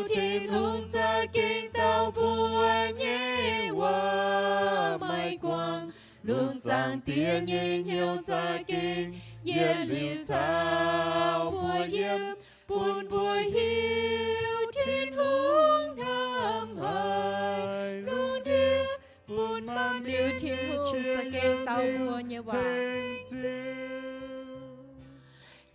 Tin-Hungh za'gengh dau mbuo nyei waac maaih guangc. Lungh zaangc Diex nyei hnyouv za'gengh yietc liuz caux mbuo yiem, bun mbuo hiuv Tin-Hungh hnamv haic lungh ndiev, bun maanc mienh nyei qiex yienx ceng-ziu.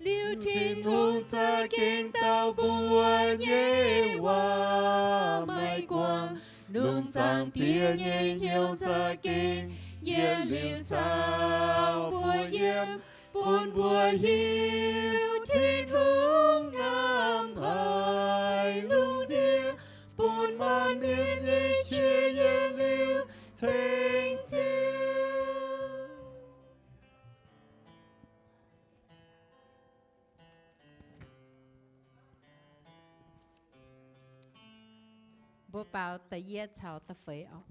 Liuz Tin-Hungh za'gengh dau mbuo nyei waac maaih guangc. Lungh zaangc Diex nyei hnyouv za'gengh yietc liuz caux mbuo yiem, bun mbuo hiuv Tin-Hungh hnamv haic lungh ndiev, bun maanc mienh nyei qiex yienx liuz ceng-ziu. Mbuo baaux da'yietv caux da'feix oc.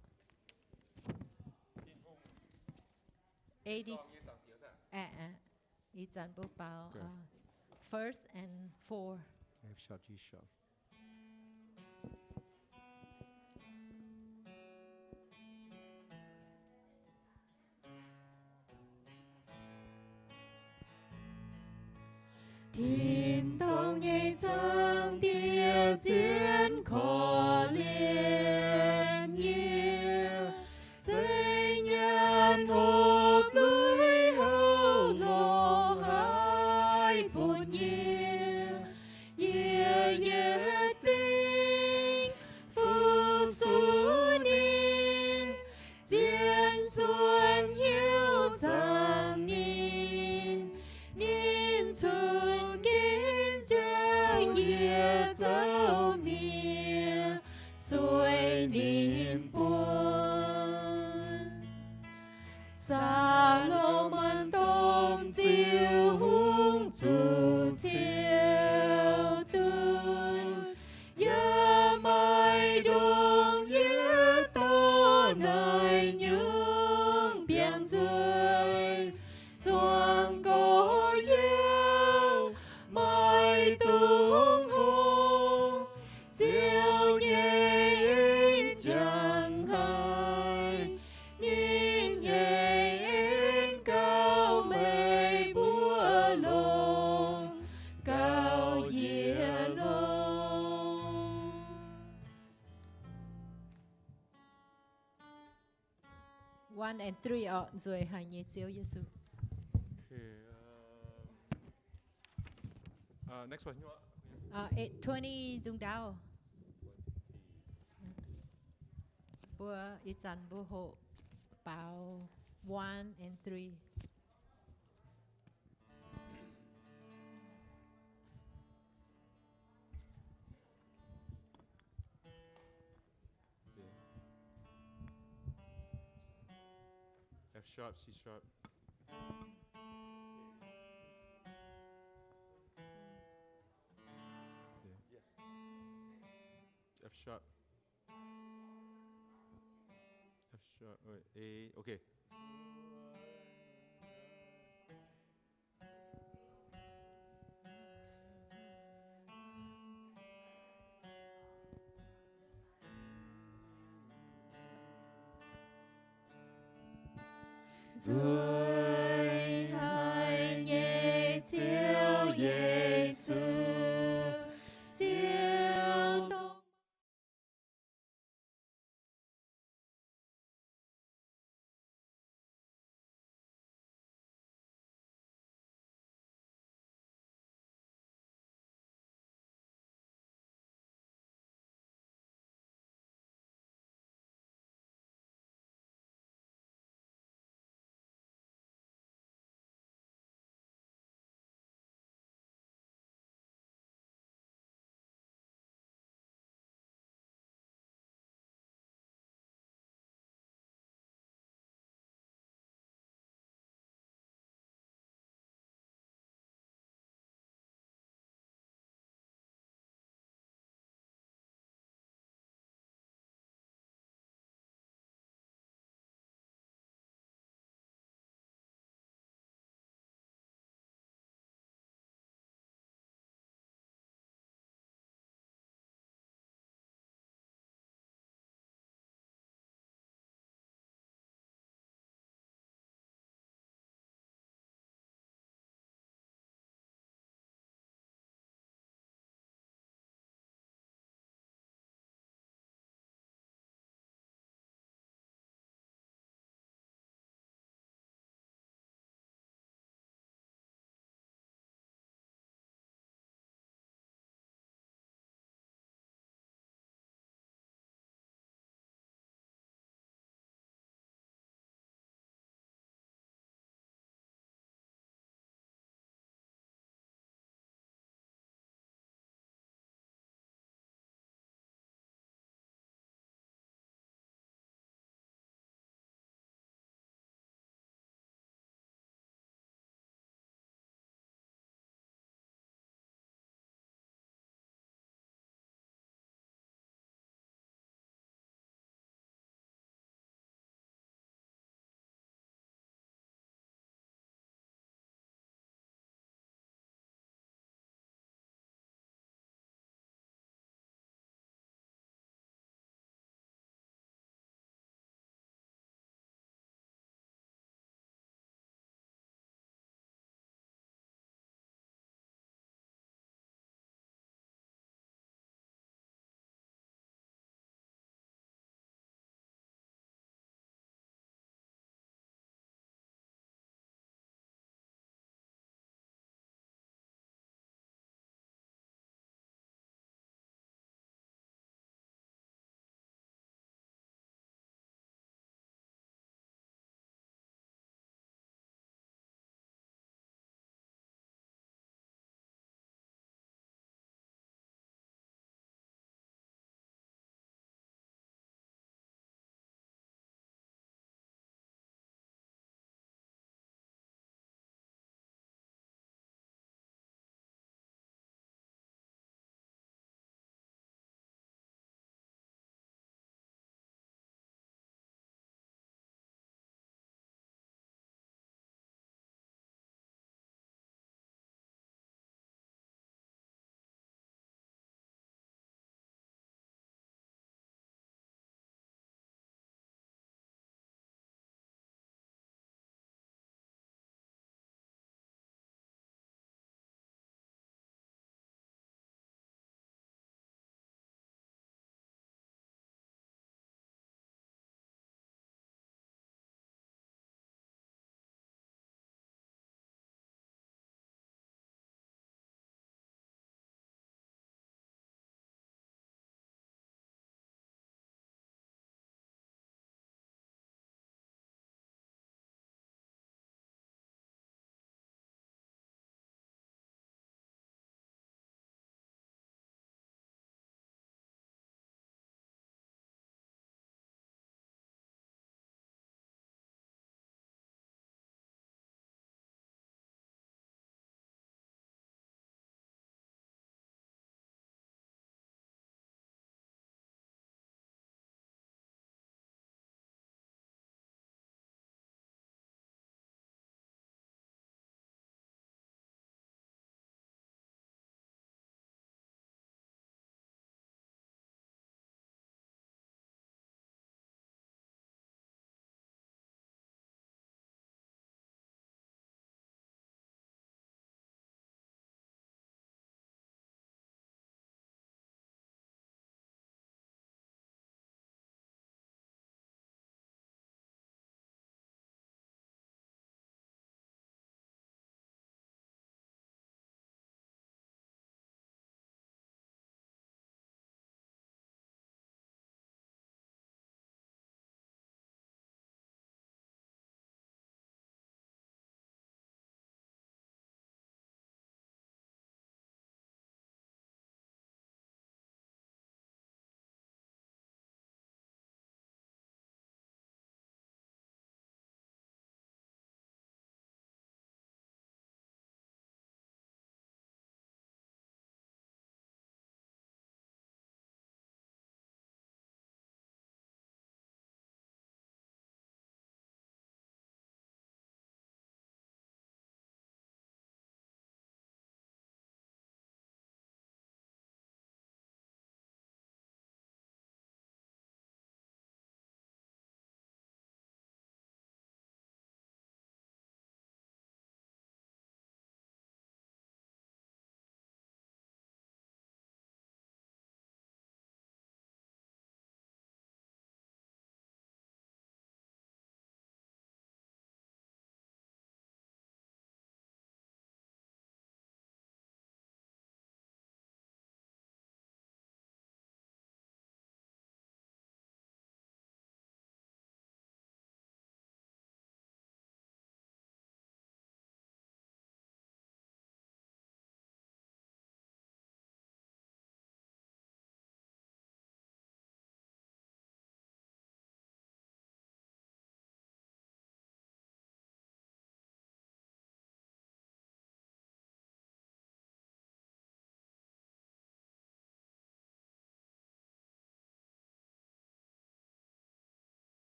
Eix zanc mbuo baaux first and four. Tin-dorngh nyei Zaangc Diex zien korv-lienh yie, zeiz nyaanh hopv lui houv longc haaix bun yie. Yie yietc dingc fu-sux ninh, zien suonc hnyouv zaangc ninh. Ninh cunx ginv ziangh yie zouv mienh, sueih ninh buonc. Saa^lo^morn dongh Ziouv Hungh zuqc ciouv duqv, yaac maaih ndongc yietc dorh naaic nyungc biangh nzuih, zuangx gorx-youz maaih dungz hopv. Ziouv nyei en jangx haic, ninh nyei en gauh meih mbuo longc gauh yietc longx. One and three orqc, nzueic haic nyei Ziouv Yesu. Twenty nzung ndaauv. Mbuo ih zanc mbuo hoqc baaux one and three. F sharp, C sharp. F sharp. F sharp, wait, A, okay. Nzueic haic nyei Ziouv Yesu, Ziouv dongh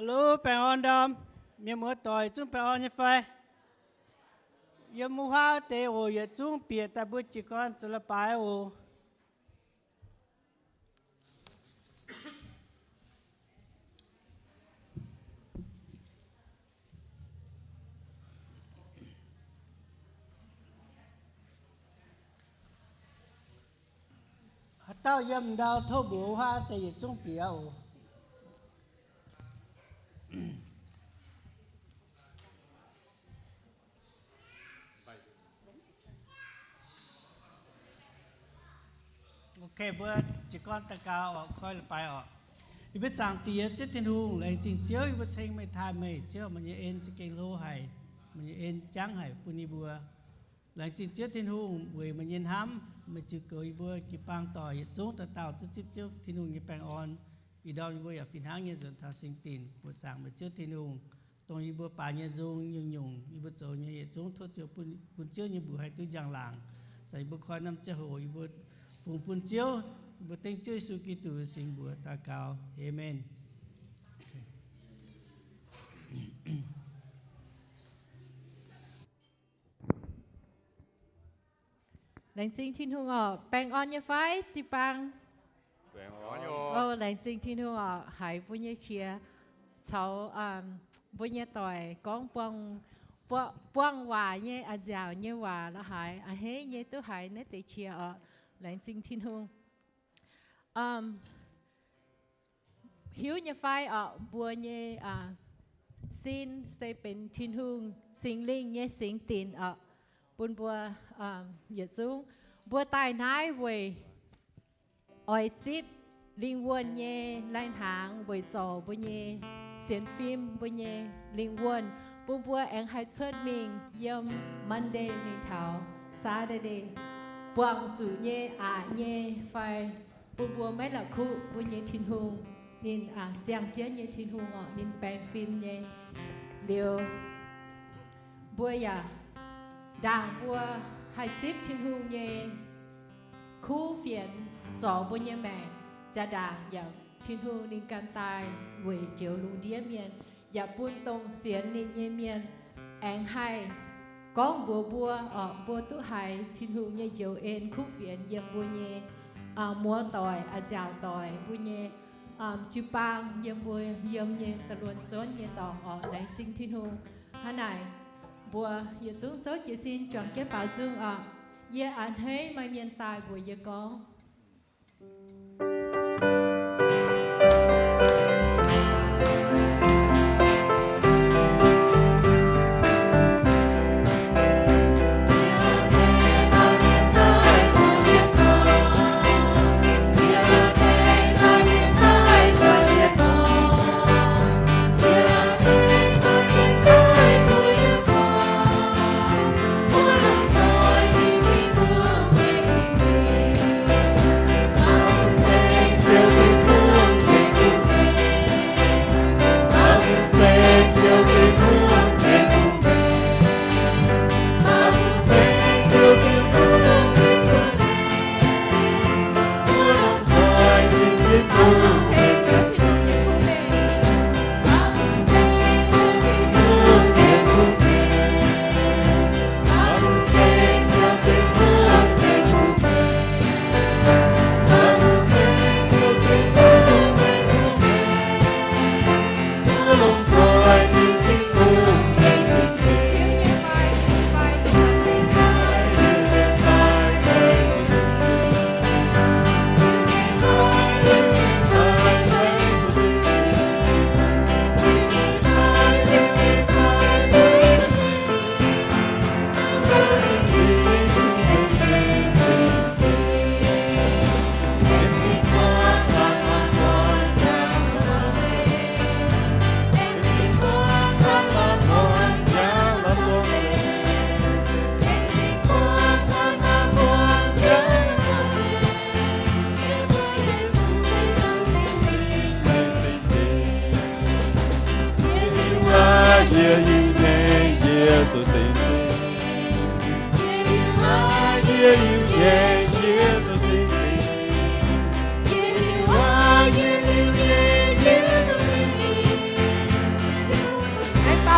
Hello, baengh orn ndorm. Mienh muoz doic zungv baengh orn nyei fai? Yiem wuov huaav deix oc, yietc zungv bieqc daaih mbuo jiez gorn zoux leiz-baaix oc. Haaix dauh yiem ndau tov mbuox wuov huaav deix yietc zungv bieqc oc. Ok, mbuo jiez gorn daux gaux oc, koi leiz-baaix oc. Yie mbuo Zaangc Diex Ziouv Tin-Hungh, laengz zingh Ziouv yie mbuo ceng meih, taaih meih. Ziouv, meih nyei en za'gengh hlo haic, meih nyei en jangv haic bun yie mbuo. Laengz zingh Ziouv Tin-Hungh weic meih nyei hnamv, meih ziux goux yie mbuo jiu-baang doic yietc zungv dauh dauh duqv zipv Ziouv Tin-Hungh nyei baengh orn. Ih ndorm yie mbuo yaac fih hnangv nyei nzuonx taux singx dinc buoqc zaangc meih Ziouv Tin-Hungh, dongh yie mbuo baaix nyei nzung nyungc-nyungc yie mbuo zoux nyei yietc zungv tov Ziouv bun, bun Ziouv nyei mbuox haih duqv njang-laangc. Zanc yie mbuo koi norm ziangh hoc yie mbuo fungx bun Ziouv, yie mbuo dengv Ziouv Yesu Giduc nyei singx mbuox daux gaux. Aamen. Laengz zingh Tin-Hungh oc. Baengh orn nyei fai jiu-baang? Baengh orn oc. O, laengz zingh Tin-Hungh oc, haiz mbuo nyei qiex caux mbuo nyei doic gorngv buang, buang waac nyei, a'nziaauc nyei waac la'haaix, a'hneiv nyei duqv haiz naaiv deix qiex oc. Laengz zingh Tin-Hungh. Hiuv nyei fai oc, mbuo nyei sin se benx Tin-Hungh Singx Lingh nyei singx dinc oc, bun mbuo yietc zungv. Mbuo daaih naaiv weic oix zipv lingh wuonh nyei lai-hnaangx weic zorc mbuo nyei sienx fim, mbuo nyei lingh wuonh, bun mbuo aengx haih cuotv mingh yiem Monday mingh taux Saturday buangh zuqc nyei aqc nyei fai bun mbuo maiv la'kuqv mbuo nyei Tin-Hungh. Ninh ziangh jienv nyei Tin-Hungh oc, ninh baengh fim nyei. Liuz mbuo yaac ndaangc mbuo haih zipv Tin-Hungh nyei kuv fienx zorc mbuo nyei maengc. Jaa-ndaangc yaac Tin-Hungh ninh ganh daaih weic njoux lungh ndiev mienh, yaac bun dongh sienx ninh nyei mienh aengx haih gorngv mbuox mbuo oc, mbuo duqv haiz Tin-Hungh nyei njoux en kuv fienx yiem mbuo nyei muoz-doic, a'nziaauc doic, mbuo nyei jiu-baang, yiem mbuo yiem nyei ga'luonh zuonv nyei dorngx oc. Laengz zingh Tin-Hungh. Hnangv naaic, mbuo yietc zungv souv jiez sin juangc jienv baaux nzung oc. Yie a'hneiv maaih mienh daaih mbuox yie gorngv,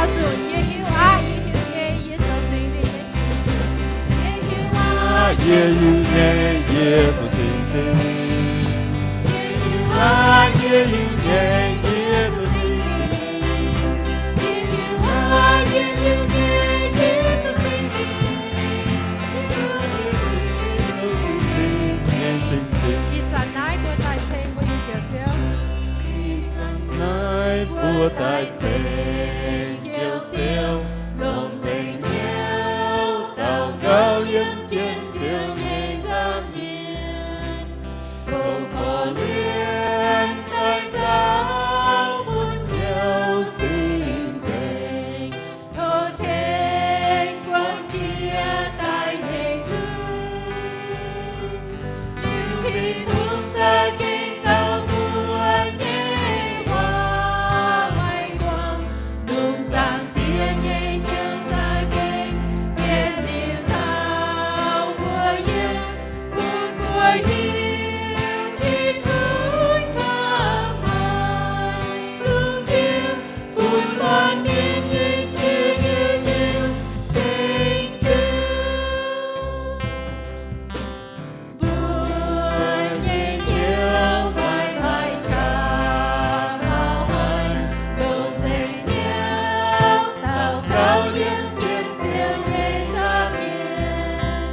Zuqc yie hiuv aqv, yie hiuv nyei, yie zoux singx lingh nyei. Yie hiuv aqv, yie hiuv nyei, yie zoux singx lingh. Yie hiuv aqv, yie hiuv nyei, yie zoux singx lingh. Yie hiuv aqv, yie hiuv nyei, yie zoux singx lingh. Ih zanc naaiv mbuo daaih ceng mbuo nyei Njoux Ziouv. Ih zanc naaiv mbuo daaih ceng Njoux Ziouv, longc nzengc hnyouv daux gaux yiem jienv Ziouv nyei nza'hmien. Tov korv-lienh daaih caux bun hnyouv cing-nzengc. Tov tengx buangh jiex daaih nyei zuiz. Liuz Tin-Hungh za'gengh dau mbuo nyei waac maiv guangc, lungh zaangc Diex nyei hnyouv za'gengh yietc liuz caux mbuo yiem, bun mbuo hiuv Tin-Hungh hnamv haic lungh ndiev, bun baamh mienh nyei qiex yietc liuz ceng Ziouv. Mbuo nyei hnyouv maiv maaih qaqv mauv haic, longc nzengc hnyouv daux gaux yiem jienv Ziouv nyei nza'hmien.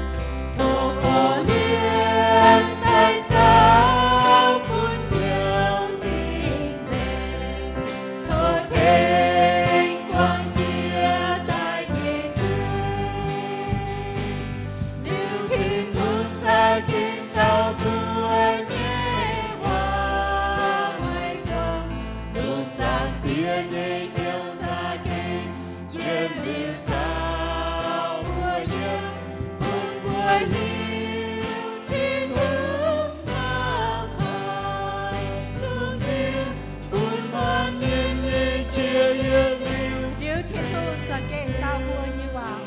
Tov korv-lienh daaih caux bun hnyouv cing-nzengc. Tov tengx buangh jiex daaih nyei zuiz. Liuz Tin-Hungh za'gengh dau mbuo nyei waac maiv guangc, lungh zaangc Diex nyei hnyouv za'gengh yietc liuz caux mbuo yiem, bun mbuo hiuv Tin-Hungh hnamv haic lungh ndiev, bun baamh mienh nyei qiex yietc liuz. Liuz Tin-Hungh za'gengh dau mbuo nyei waac.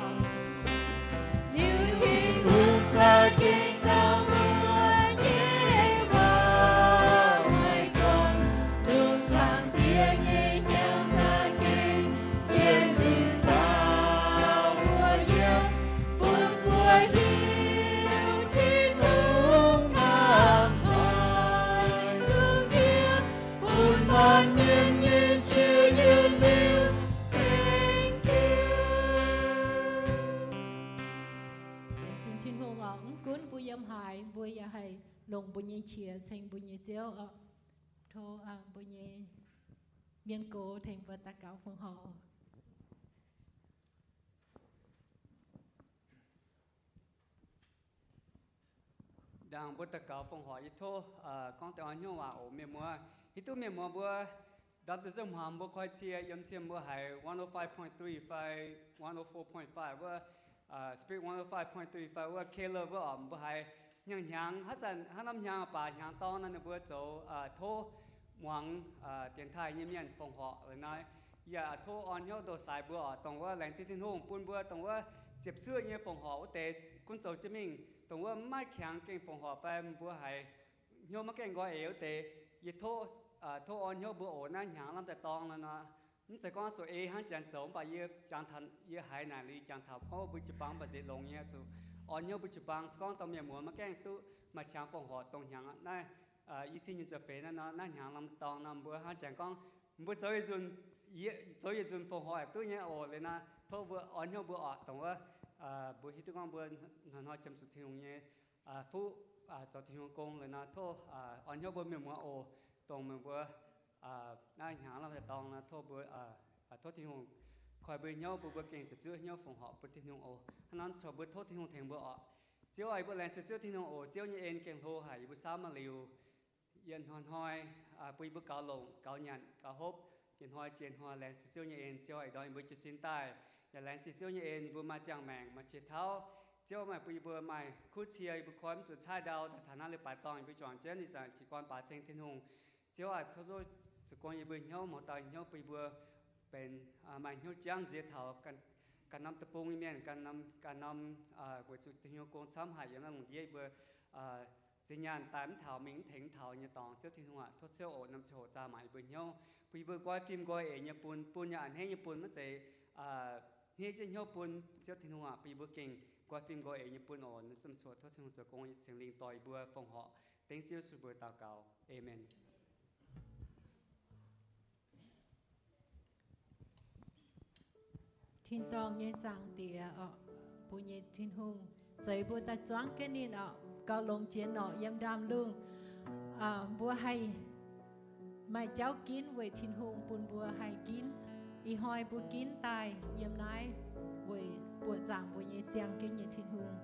Liuz Tin-Hungh za'gengh dau mbuo nyei waac maiv guangc, lungh zaangc Diex nyei hnyouv za'gengh yietc liuz caux mbuo yiem, bun mbuo hiuv Tin-Hungh hnamv haic lungh ndiev, bun baamh mienh nyei qiex yietc liuz ceng Ziouv. Laengz zingh Tin-Hungh oc. Mv gunv mbuo yiem haaix, mbuo yaac haih longc mbuo nyei qiex ceng mbuo nyei Ziouv oc. Tov mbuo nyei mienh gox tengx mbuo daux gaux fongc horc. Ndaangc mbuo daux gaux fongc horc, yie tov gorngv deix orn hnyouv waac oc mienh muoz. Hiuv duqv mienh muoz mbuo ndorm deix zungv hmuangx mbuo koi cie yiem cien mbuo haiz one oh five point three fai one oh four point five wuov, Spirit one oh five point three fai wuov K L wuov oc, mbuo haiz hnyangx-hnyangx haaix zanc haaix norm hnyangx baac hnyangx dorng naaiv ninh mbuo zoux tov muangx dienx taaih nyei mienh fongc horc la'naaiv. Yie tov orn hnyouv ndoh saaix mbuo oc, dongh wuov laengz zingh Tin-Hungh bun mbuo dongh wuov ziepc zuoqv nyei fongc horc wuov deix gunv zoux jienv mingh, dongh wuov maiv kangx gengh fongc horc fai mbuo haiz hnyouv maiv gaengh nqoi eix wuov deix, yie tov, tov orn hnyouv mbuo oc. Naaiv hnyangx lamh daaih dorng nor, mv zeiz gorngv zuqc ei hnangv janx zoux, mv baac yie jangx taux, yie haiz naaic liuz jangx taux gorngv mbuo jiu-baang mv baac nziex longx nyei, zuqc orn hnyouv mbuo jiu-baang se gorngv dorh mienh muoz maiv gaengh duqv maaih qangx fongc horc dongh hnyangx naaiv, i cin nyic ziepc feix naaiv nor, naaiv hnyangx lamh daaih dorng nor, mbuo hnangv janx gorngv mbuo zoux yietc nzunc, zoux yietc nzunc fongc horc duqv nyei oc. Liuz nor tov mbuo orn hnyouv mbuo oc, dongh wuov mbuo hiuv duqv gorngv mbuo hnoi-hnoi jiem zuqc Tin-Hungh nyei fuqv zoux Tin-Hungh gong. Liuz nor tov orn hnyouv mbuo mienh muoz oc, dongh meih mbuo naaiv hnyangx lamh daaih dorng nor, tov mbuo, tov Tin-Hungh koi mbuo hnyouv, bun mbuo gengh ziepc zuoqv hnyouv fongc horc bun Tin-Hungh oc. Hnangv naaiv corc mbuo tov Tin-Hungh tengx mbuo oc. Ziouv aac, yie mbuo laengz zingh Ziouv Tin-Hungh oc. Ziouv nyei en gengh hlo haic, yie mbuo samv maiv liuz. Yietc hnoi-hnoi bun yie mbuo gaux longc, gaux nyanc, gaux hopv, yietc hnoi jiex hnoi laengz zingh Ziouv nyei en. Ziouv aac, ndorm yie mbuo jiez sin daaih yaac laengz zingh Ziouv nyei en, yie mbuo maaih ziangh maengc, maaih qiex tauv. Ziouv maaih bun yie mbuo maaih kuv cie, yie mbuo koi mv zuqc caaiv ndau daaih taux naaiv leiz-baaix dorngh, yie mbuo juangc jienv ih zanc jiez gorn baaux ceng Tin-Hungh. Ziouv aac, tov Ziouv zoux gong yie mbuo hnyouv, mouz dauh hnyouv bun yie mbuo benx maaih hnyouv jangv nziex taux ganh norm deic-bung nyei mienh, ganh norm, ganh norm weic zuqc Tin-Hungh gong camv haic yiem naaiv lungh ndiev, yie mbuo zinh nyaanh daaih mv taux, mingh mv tengx taux nyei dorngx. Ziouv Tin-Hungh aac, tov Ziouv oc norm ziangh hoc zaah maaic yie mbuo hnyouv, bun yie mbuo nqoi fim nqoi eix nyei bun, bun nyei a'hneiv nyei bun, maiv zeiz hniev jienv hnyouv bun. Ziouv Tin-Hungh aac, bun yie mbuo gengh nqoi fim nqoi eix nyei bun oc. Naaiv ziouc tov Tin-Hungh zoux gong, Singx Lingh dorh yie mbuo fongc horc. Dengv Ziouv Yesu mbuox daux gaux. Aamen. Tin-dorngh nyei Zaangc Diex oc, mbuo nyei Tin-Hungh, zeix mbuo daaih zuangv jienv ninh oc, gauh longx jiex norqc yiem ndaamv-lungh. Mbuo haih maaih jauv ginv weic Tin-Hungh bun mbuo haih ginv. Ih hnoi mbuo ginv daaih yiem naaiv weic buoqc zaangc mbuo nyei ziangh jienv nyei Tin-Hungh.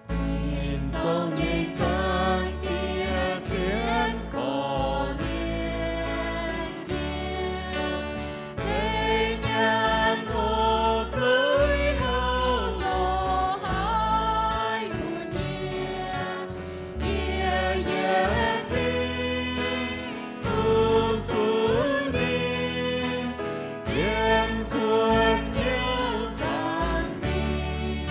Tin-dorngh nyei Zaangc Diex, zien korv-lienh yie, zeiz nyaanh hoc duqv heuc lorz haaix nyungc yie, yie yietc zungv fu-sux ninh, zien cuotv hnyouv zaangc ninh.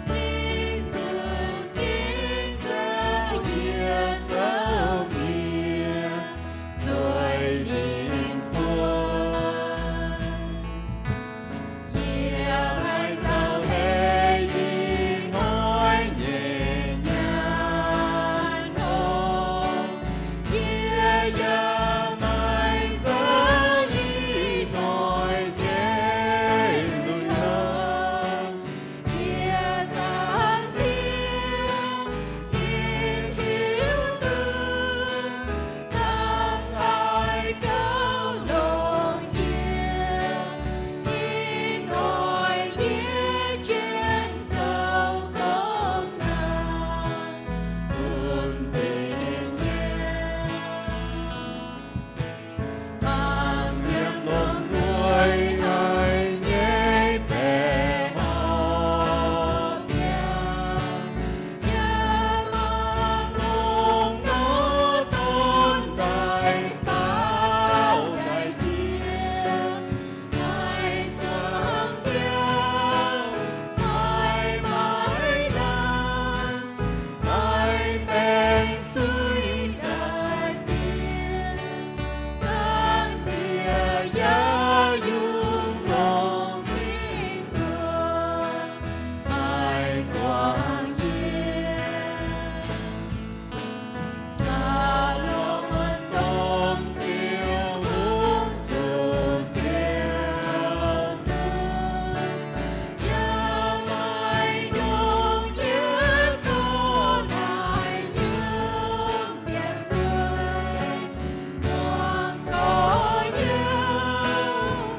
Ninh zungv gengh zoux yie zoux mienh, zueiz ninh mbuo. Yie maiv zaux heix ih hnoi nyei nyaanh nor, yie yaac maiv zaux ih hnoi nyei lui-houx. Yie Zaangc Diex, ninh hiuv duqv hnangv haaix gauh longx yie, ih hnoi yie jienv zoux gong naaic zunh dingc nyei. Mangc mienh longc nzueic haic nyei baeqc horpc bieqc, yaac mangc longc nor donv daaih faaux daaih jiex. Maiv zuangx biauv, maiv maaih laanh, maiv baengh suiv daaih diex. Zaangc Diex yaac yungz longc mingh mbuo, maiv guangc yie. Saa^lo^morn Dongh Ziouv Hungh zuqc Ziouv nduqc, yaac maiv ndongc yietc dorh naaic nyungc bienx nzueic, zuangx gorx-youz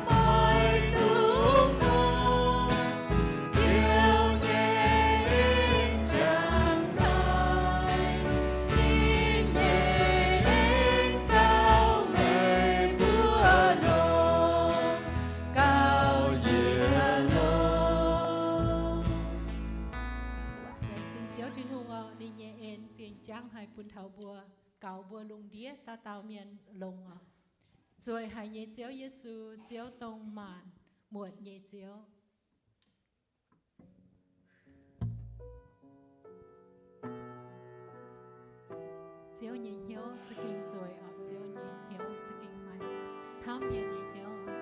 maiv dungx hungh. Ziouv nyei en jangx haic, ninh nyei en gauh meih mbuo longx, gauh yietc longx. Laengz zingh Ziouv Tin-Hungh oc, ninh nyei en zingh jangv haic bun taux mbuo, gaux mbuo lungh ndiev dauh dauh mienh longx oc. Nzueic haic nyei Ziouv Yesu, Ziouv dongh maanc muotc nyei Ziouv. Ziouv nyei hnyouv za'gengh nzueic oc. Ziouv nyei hnyouv za'gengh maaih hnamv mienh nyei hnyouv oc.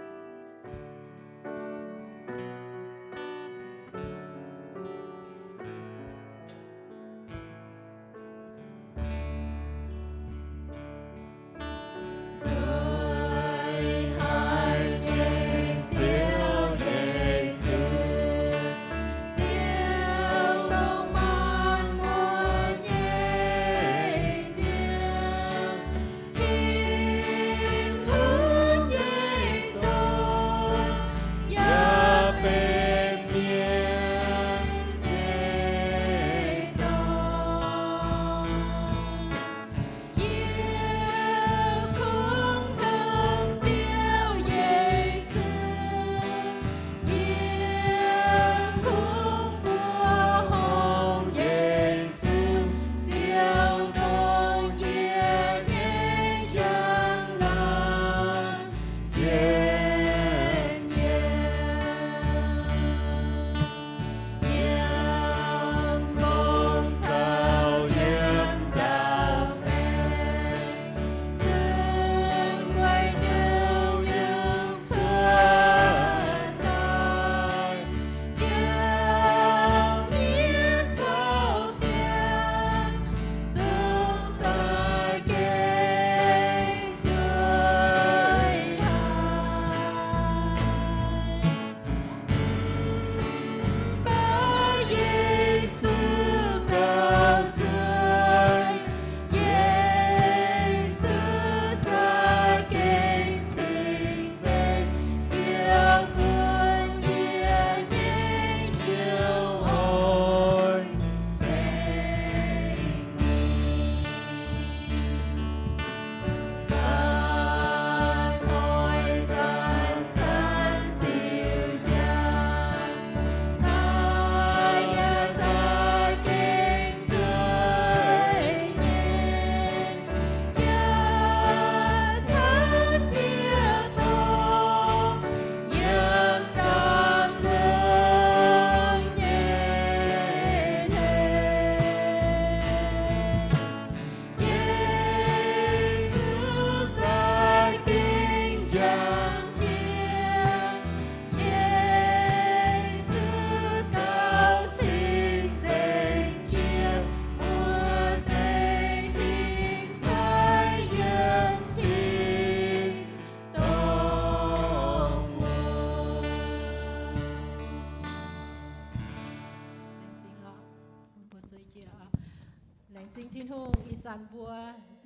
Laengz zingh Tin-Hungh, ih zanc mbuo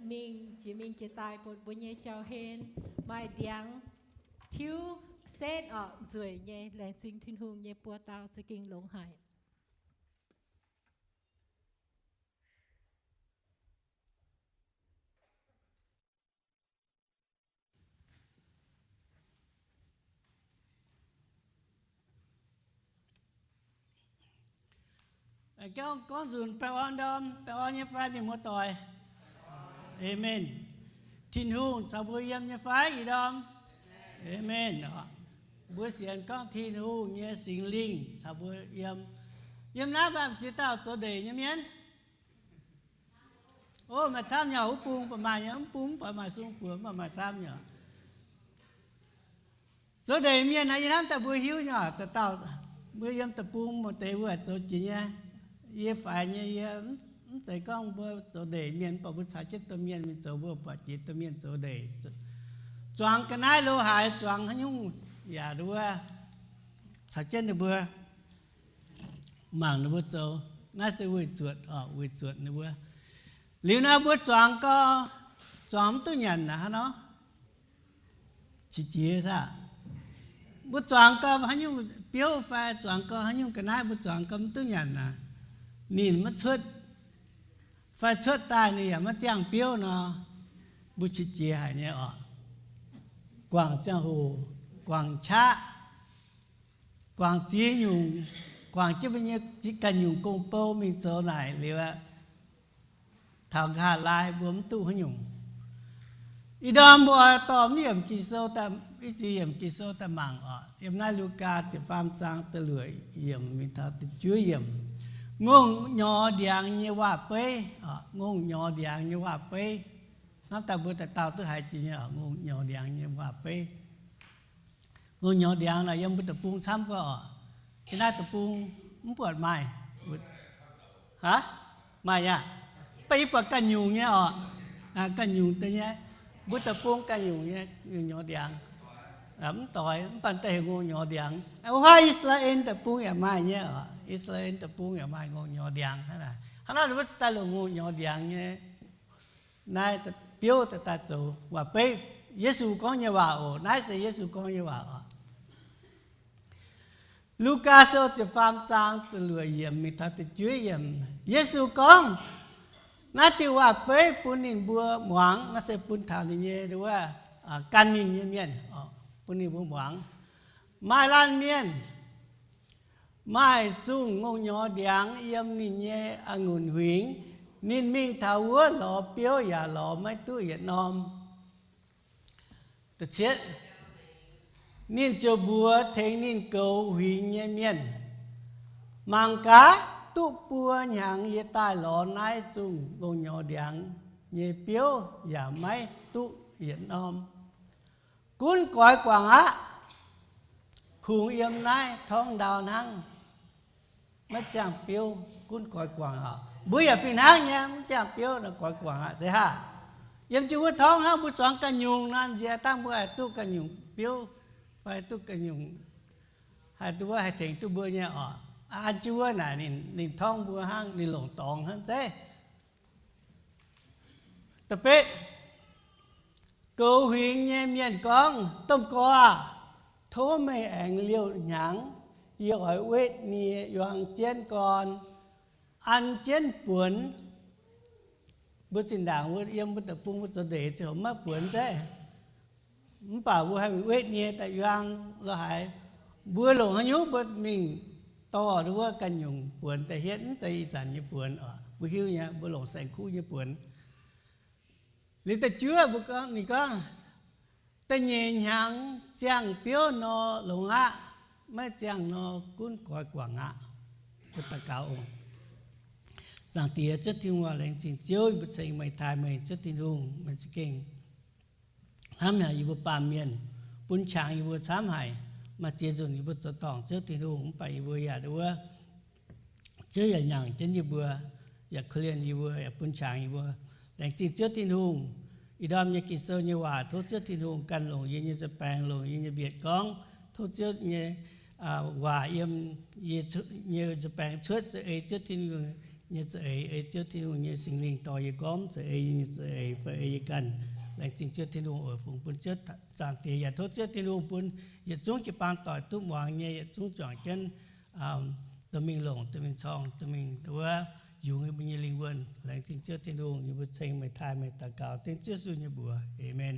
mingh jiex mingh jiex daaih bun mbuo nyei jauv-hlen maaih ndiangx tiuv setv orqc, nzueic nyei. Laengz zingh Tin-Hungh nyei buoz-dauh za'gengh longx haic. Gorngv nzunc baengh orn ndorm, baengh orn nyei fai mienh muoz-doic? Aamen. Tin-Hungh caux mbuo yiem nyei fai ih ndorm? Aamen. Mbuo sienx gorngv Tin-Hungh nyei Singx Lingh caux mbuo yiem. Yiem naaiv maaih ziex dauh zoux ndeic nyei mienh? O, maaih camv nyei, wuov bung baac maaih nyei, mv bung mv baac maaih sung buoz, mv baac maaih camv nyei. Zoux ndeic mienh naaiv, yie hnamv daaih mbuo hiuv nyei, dauh dauh mbuo yiem deic-bung maaih deix mbuo zoux jiex nyei. Yie faix nyei, yie mv zeiz gorngv mbuo zoux ndeic mienh, mv baac mbuo caux jienv domh mienh mingh zoux, mbuo buatc jiex domh mienh zoux ndeic, zuangx ga'naaiv lo haaix, zuangx haaix nyungc yaac nduov, caux jienv ninh mbuo mangc ninh mbuo zoux. Naaiv se weic zuotc, weic zuotc ninh mbuo. Liuz naaiv mbuo zuangx gau, zuangx mv duqv nyanc naaic hnangv nor, qiex jiez saah? Mbuo zuangx gau haaix nyungc biouv fai zuangx gau haaix nyungc ga'naaiv, mbuo zuangx gau mv duqv nyanc naaic, ninh maiv cuotv, fai cuotv daaih ninh yaac maiv ziangh biouv nor, mbuo qiex jiez haic nyei orqc. Guangc ziangh hoc, guangc qaqv, guangc ziex nyungc, guangc jienv mbuo nyei ganh nyungc gong-bou mingh zoux naaic liuz aqv, taux nqa'haav laai mbuo mv duqv haaix nyungc. Ih ndorm mbuo dorh mv yiemc Ging-Sou, i ziex yiemc Ging-Sou daaih mangc orqc. Yiem naaiv Lugaa ziepc faam zaang da'luoqc yiemc mingh taux da'juov yiemc. Ngongh nyorx ndiangx nyei waac-beiv, ngongh nyorx ndiangx nyei waac-beiv. Hnamv daaih mbuo dauh dauh duqv haiz jiex nyei, ngongh nyorx ndiangx nyei waac-beiv. Ngongh nyorx ndiangx naaic yiem mbuo deic-bung camv guov orqc. Yiem naaiv deic-bung mv buatc maaih. Aav, maaih aqv. Mv baac yie buatc ganh nyungc nyei orqc. Ganh nyungc deix nyei. Mbuo deic-bung ganh nyungc nyei ngongh nyorx ndiangx. Mv doix, mv baac daaih heuc ngongh nyorx ndiangx. Wuov I^saa^laa^en deic-bung yaac maaih nyei orqc. I^saa^laa^en deic-bung yaac maaih ngongh nyorx ndiangx. Hnangv naaic, hnangv naaic ninh mbuo cingx daaih longc ngongh nyorx ndiangx nyei naaiv biouv daaih zoux waac-beiv. Yesu gorngv nyei waac oc. Naaiv se Yesu gorngv nyei waac oc. Lugaa Sou ziepc faam zaang da'luoqc yiemc mingh taux da'juov yiemc, Yesu gorngv, naaiv diuh waac-beiv bun ninh mbuo muangx, naaiv se bun taux ninh nyei wuov, gan ninh nyei mienh, bun ninh mbuo muangx. Maaih laanh mienh maaih zungh ngongh nyorx ndiangx yiem ninh nyei a'ngunc huingx. Ninh mingh taux wuov lorz biouv yaac lorz maiv duqv yietc norm. Ninh ziouc mbuox tengx ninh goux huingx nyei mienh, Mangc gaax, duqv buo hnyangx yie daaih lorz naaiv zungh ngongh nyorx ndiangx nyei biouv yaac maiv duqv yietc norm. Gunv goix guangc aqv. Kungx yiem naaiv torngv ndau hnangv, maiv ziangh biouv, gunv goix guangc aqv. Mbuo yaac fih hnangv nyei, mv ziangh biouv nor goix guangc aqv. Se haah? Yiem jienv wuov torngv hnangv, mbuo zuangx ganh nyungc nor, nziex dangh mbuo haih duqv ganh nyungc biouv, fai duqv ganh nyungc, haih duqv, haih tengx duqv mbuo nyei orqc. An jienv wuov naaic ninh torngv mbuo hnangv, ninh longc dorngx hnangv zeiv. Da'betv, goux huingx nyei mienh gorngv, Domh Gorx aah! Tov meih aengx liouh hnyangx. Yie oix wetv nie yuang jienv gorn, an jienv buonx. Mbuo zinh ndaangc yiem mbuo deic-bung mbuo zoux ndeic ziouc maiv buonx zeiv. Mv baac mbuo haih wetv nie daaih yuang lo haaix, mbuo longc haaix nyungc mbuo mingh dorh wuov ganh nyungc buonx daaih hietv, mv zeiz ih zanc nyei buonx oc. Mbuo hiuv nyei, mbuo longc saeng-kuv nyei buonx. Liuz da'juov mbuo gorngv, ninh gorngv, Da'nyeic hnyangx ziangh biouv nor longx aqv, maiv ziangh nor gunv goix guangc aqv. Mbuo daux gaux oc. Zaangc Diex Ziouv Tin-Hungh, laengz zingh Ziouv, yie mbuo ceng meih, taaih meih, Ziouv Tin-Hungh, meih za'gengh hnamv haic yie mbuo baamh mienh, bun qangx yie mbuo camv haic. Maaih ziex nzunc yie mbuo zoux dorngc Ziouv Tin-Hungh, mv baac yie mbuo yaac nduov, Ziouv yaac nyaangc jienv yie mbuo, yaac korv-lienh yie mbuo, yaac bun qangx yie mbuo. Laengz zingh Ziouv Tin-Hungh. Ih ndorm nyei Ging-Sou nyei waac, tov Ziouv Tin-Hungh ganh longc yie nyei nza'baengx, longc yie nyei mbietc gorngv. Tov Ziouv nyei waac yiem yie nyei nza'baengx cuotv se ei Ziouv Tin-Hungh nyei za'eix, ei Ziouv Tin-Hungh nyei Singx Lingh dorh yie gorngv za'eix nyei za'eix fai ei yie ganh. Laengz zingh Ziouv Tin-Hungh oc. Fungx bun Ziouv Zaangc Diex yaac tov Ziouv Tin-Hungh bun yietc zungv jiu-baang doic duqv muangx nyei, yietc zungv juangc jienv dorh mingh longc, dorh mingh corng, dorh mingh wuov yungz yie mbuo nyei lingh wuonh. Laengz zingh Ziouv Tin-Hungh. Yie mbuo ceng meih, taaih meih, daux gaux dengv Ziouv Yesu nyei mbuox. Aamen.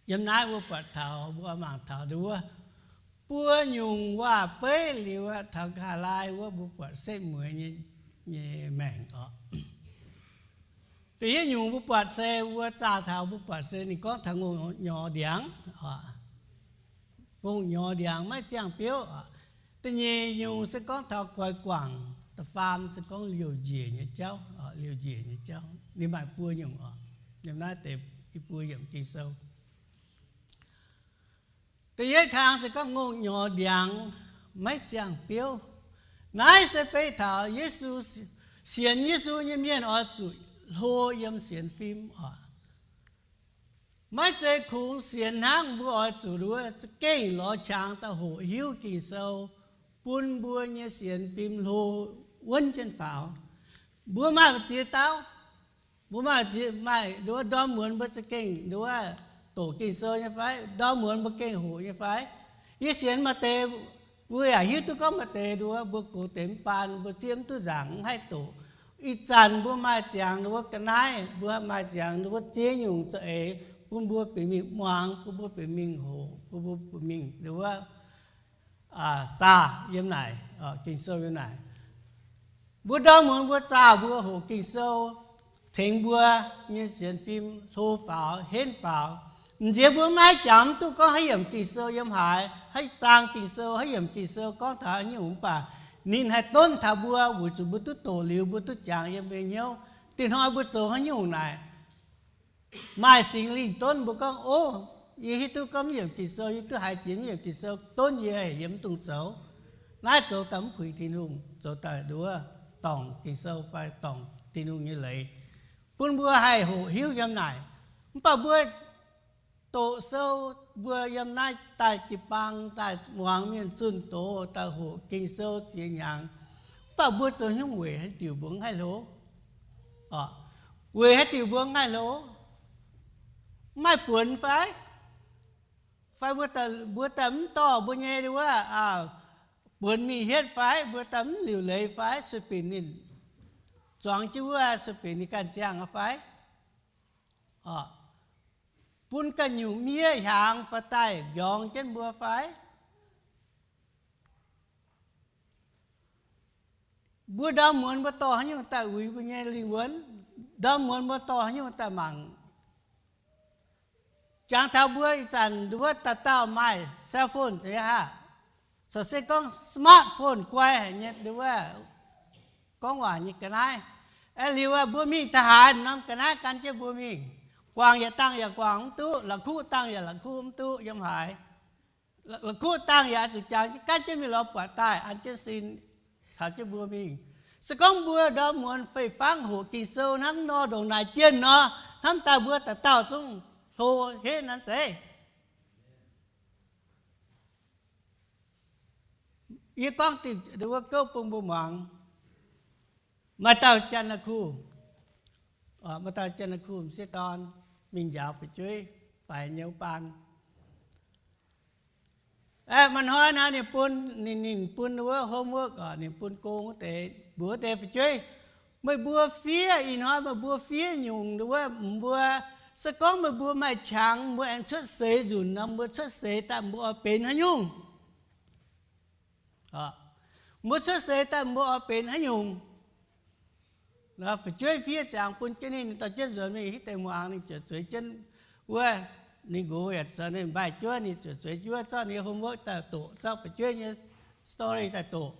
Yiem naaiv mbuo buatc taux, mbuo mangc taux nduov, buo nyungc waac-beiv liuz aqv, taux nqa'haav laai wuov mbuo buatc setv mueiz nyei, nyei maengc oc. Da'yietv nyungc mbuo buatc se mbuo zaah taux, mbuo buatc se ninh gorngv taux ngongh nyorx ndiangx, ngongh nyorx ndiangx maiv ziangh biouv oc. Da'nyeic nyungc se gorngv taux goix guangc. Da'faam se gorngv liouh njiec nyei jauv, liouh njiec nyei jauv. Ninh maaih buo nyungc oc. Yiem naaiv deix i buo yiemc Ging-Sou. Da'yietv kang se gorngv ngongh nyorx ndiangx maiv ziangh biouv. Naaiv se beiv taux Yesu, sienx Yesu nyei mienh oix zuqc hlo yiem sienx fim oc. Maiv zeiz kungx sienx hnangv, mbuo oix zuqc nduov za'gengh lorz qangx daaih hoqc hiuv Ging-Sou, bun mbuo nyei sienx fim hlo wuonv jienv faaux. Mbuo maaih ziex dauh, mbuo maaih ziex, maaih nduov ndorm muonz mbuo za'gengh nduov doqc Ging-Sou nyei fai? Ndorm muonz mbuo gengh hoqc nyei fai? Yie sienx maaih deix, mbuo yaac hiuv duqv gorngv maaih deix nduov mbuo gox deix mv baan, mbuo zieqv mv duqv nzaangc, mv haih doqc. Ih zanc mbuo maaih ziangx nduov ga'naaiv, mbuo maaih ziangx nduov ziex nyungc za'eix bun mbuo benx mingh muangx, bun mbuo benx mingh hoqc, bun mbuo benx mingh nduov zaah yiem naaic, Ging-Sou yiem naaic. Mbuo ndorm muonz mbuo zaah mbuo hoqc Ging-Sou, tengx mbuo nyei sienx fim hlo faaux, henv faaux. M'nziex mbuo maiv jangx mv duqv gorngv haaix yiemc Ging-Sou yiem haaix, haaix zaang Ging-Sou, haaix yiemc Ging-Sou gorngv taux haaix nyungc, mv baac ninh haih donv taux mbuo weic zuqc mbuo duqv doqc liuz, mbuo duqv jangx yiem mbuo nyei hnyouv. Dieh hnoi mbuo zoux haaix nyungc naaic, maaih Singx Lingh donv mbuo gorngv, ov, yie hiuv duqv gorngv mv yiemc Ging-Sou, yie duqv haiz jiex mv yiemc Ging-Sou, donv yie yiem mv dungx zoux. Naaiv zoux daaih mv puix Tin-Hungh, zoux daaih nduov dorngc Ging-Sou fai dorngc Tin-Hungh nyei leiz, bun mbuo haih hoqc hiuv yiem naaic. Mv baac mbuo doqc sou, mbuo yiem naaiv daaih jiu-baang daaih muangx mienh zunh doz, daaih hoqc Ging-Sou ziex hnyangx, mv baac mbuo zoux haaix nyungc weic haaix diuc mbuo mv haih hlo? Weic haaix diuc mbuo mv haih hlo? Mv maaih buonc fai? Fai mbuo daaih mv dorh mbuo nyei wuov buonc mingh hietv fai? Mbuo daaih mv liuc leiz fai? Sueih binc ninh zuangx jienv wuov, sueih binc ninh ganh ziangh aqv fai? Bun ganh nyungc miev hiaangx fai daaih mbiorngz jienv mbuo fai? Mbuo ndorm muonz mbuo dorh haaix nyungc daaih uix mbuo nyei lingh wuonx? Ndorm muonz mbuo dorh haaix nyungc daaih mangc? Jangx taux mbuo ih zanc nduov dauh dauh maaih cell phone zeiz haac, caux se gorngv smartphone guai haic nyei nduov gorngv waac nyei ga'naaiv. Aengx liuz mbuo mingh taux haaix norm ga'naaiv gan jienv mbuo mingh. Guangc yaac dangh yaac guangc mv duqv, la'kuqv dangh yaac la'kuqv mv duqv yiem haaix. La'kuqv dangh yaac zuqc jangx jienv gan jienv mingh lorz buatc daaih an jienv sin caux jienv mbuo mingh. Se gorngv mbuo ndorm muonz fei-fangv hoqc Ging-Sou hnangv nor, ndongc naaic jienh nor, hnamv daaih mbuo dauh dauh zungv hlo henv nanv zeiv. Yie gorngv diuh wuov gouv bun mbuo muangx. Maaih dauh Janx-Kuh, maaih dauh Janx-Kuh m'sieqv dorn mingh njaaux fu'jueiv faix nyei wuov baan. Aeqv, maaih hnoi naaic ninh bun, ninh, ninh bun wuov homework, ninh bun gong wuov deix, mbuox wuov deix fu'jueiv, meih mbuo fiev, ih hnoi meih mbuo fiev nyungc wuov, mbuo, se gorngv meih mbuo maaih qangx, mbuo aengx cuotv seix nzunc nor, mbuo cuotv seix daaih mbuo oix benx haaix nyungc? Mbuo cuotv seix daaih mbuo oix benx haaix nyungc? Fu'jueiv fiev ziangx bun jienv ninh, dorh jienv nzuonx mingh hitv deix muangx, ninh ziouc zueiz jienv wuov, ninh nqox yaac zoux ninh mbaih juov, ninh ziouc zueiz juov zorqv ninh homework daaih doqc, zorqv fu'jueiv nyei story daaih doqc.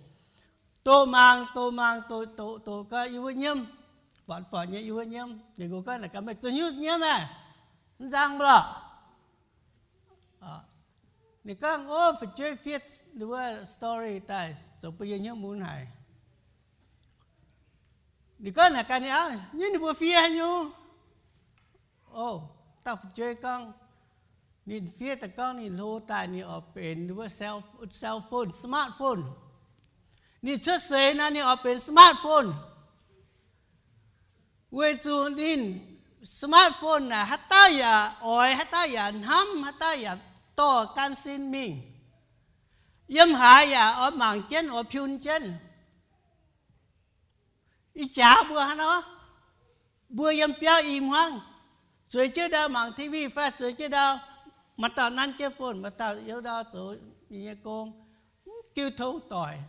Doqc mangc, doqc mangc, doqc, doqc, doqc gau yie wuov nyiemv, fatv fatv nyei yie wuov nyiemv. Ninh nqox gorngv, Naaic gaax meih zoux haaix nyungc nyiemv aah? Mv nzang mv lorqc? Ninh gorngv, Ov, fu'jueiv fiev wuov story daaih zoux bun yie hnyouv mun haic. Ninh gorngv, Naaic gaax ninh auv, nyei ninh mbuo fiev haaix nyungc? Ov, dauh fu'jueiv gorngv, ninh fiev daaih gorngv ninh hlo daaih ninh oix benx wuov cell, cell phone, smartphone. Ninh cuotv seix nor ninh oix benx smartphone, weic zuqc ninh smartphone naaic haaix dauh yaac oix, haaix dauh yaac hnamv, haaix dauh yaac dorh gan sin mingh. Yiem haaix yaac oix mangc jienv, oix piun jienv. Ih jaax mbuo hnangv nor, mbuo yiem biauv i hmuangv, zueiz jienv ndau mangc T V fai zueiz jienv ndau, maaih dauh nanv jienv phone, maaih dauh youz ndau zoux ninh nyei gong, mv giu tong doic.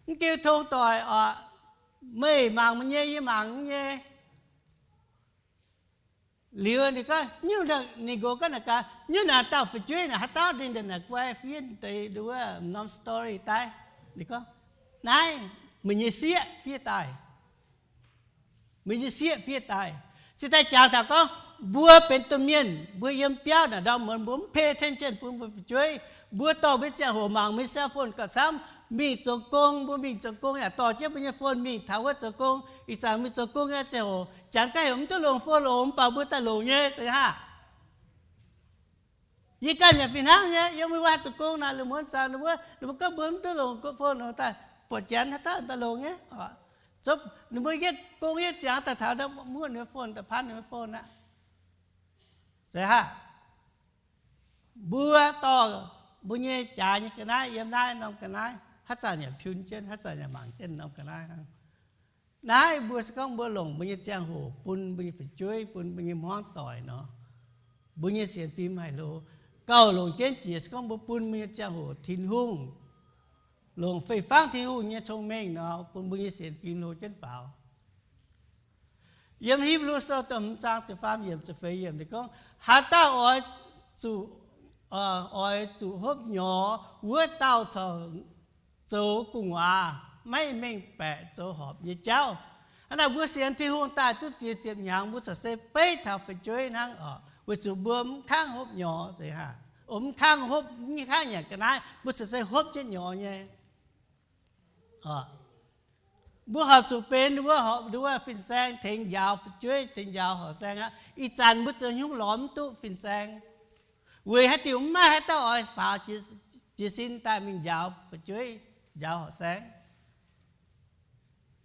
Mv giu tong doic oc. Meih mangc meih nyei, yie mangc yie nyei. Liuz ninh gorngv, ninh nqox gorngv naaic gaax, nyungc naaic dauh fu'jueiv naaic haaix dauh ninh ndongc naaic guai fiev deix nduov norm story daaih. Ninh gorngv, naaiv meih nyei sieqv fiev daaih. Meih nyei sieqv fiev daaih. Cingx daaih jangx taux gorngv, mbuo benx domh mienh, mbuo yiem biauv naaic ndorm muonz mbuo mv pay attention bun mbuo fu'jueiv. Mbuo dorh mbuo ziangh hoc mangc mbuo cell phone gauh camv. Mingh zoux gong, mbuo mingh zoux gong yaac dorh jienv mbuo nyei phone mingh taux wuov zoux gong. Ih zanc mingh zoux gong nyei ziangh hoc, janx gaav heuc mv duqv longc phone longc, mv baac mbuo daaih longc nyei, zeiz haav? Yie ganh yaac fih hnangv nyei. Yiem wuov zoux gong naaic, lungh muonz zanc ninh mbuo, ninh mbuo gorngv mbuo mv duqv longc phone longc daaih, buatc janx haaix dauh daaih longc nyei. Zopv ninh mbuo yietv gong yietv ziangx daaih taux, muoqv ninh phone daaih, paanv ninh phone aqv. Zeiz haav? Mbuo dorh mbuo nyei jaax nyei ga'naaiv yiem naaiv norm ga'naaiv, haaix zanc yaac piun jienv, haaix zanc yaac mangc jienv norm ga'naaiv hnangv. Naaiv mbuo se gorngv mbuo longc mbuo nyei ziangh hoc bun mbuo nyei fu'jueiv, bun mbuo nyei hmuangv doic nor, mbuo nyei sienx fim haih hlo. Gauh longc jienv jiex se gorngv mbuo bun mbuo nyei ziangh hoc Tin-Hungh, longc fei-fangv Tin-Hungh nyei cong-mengh nor, bun mbuo nyei sienx fim hlo jienv faaux. Yiem Hipv^lu Sou da'hmz zaang ziepc faam yiemc ziepc feix yiemc ninh gorngv, haaix dauh oix zuqc, oix zuqc hopv nyorx, wuov dauh corc zoux gu'nguaaz, maiv mengh baeqc zoux horpc nyei jauv. Hnangv naaic mbuo sienx Tin-Hungh daaih duqv ziex ziepc hnyangx, mbuo corc se beiv taux fu'jueiv hnangv oc, weic zuqc mbuo mv kangv hopv nyorx, mv kangv hopv, mv kangv nyanc ga'naaiv, mbuo corc se hopv jienv nyorx nyei. Mbuo horpc zuqc benx ninh mbuo, horpc ninh mbuo fin-saeng tengx njaaux fu'jueiv, tengx njaaux horqc saeng aqv. Ih zanc mbuo zoux nyungc lorz mv duqv fin-saeng, weic haaix diuc mv maaih haaix dauh oix faaux jiez sin daaih mingh njaaux fu'jueiv, njaaux horqc saeng.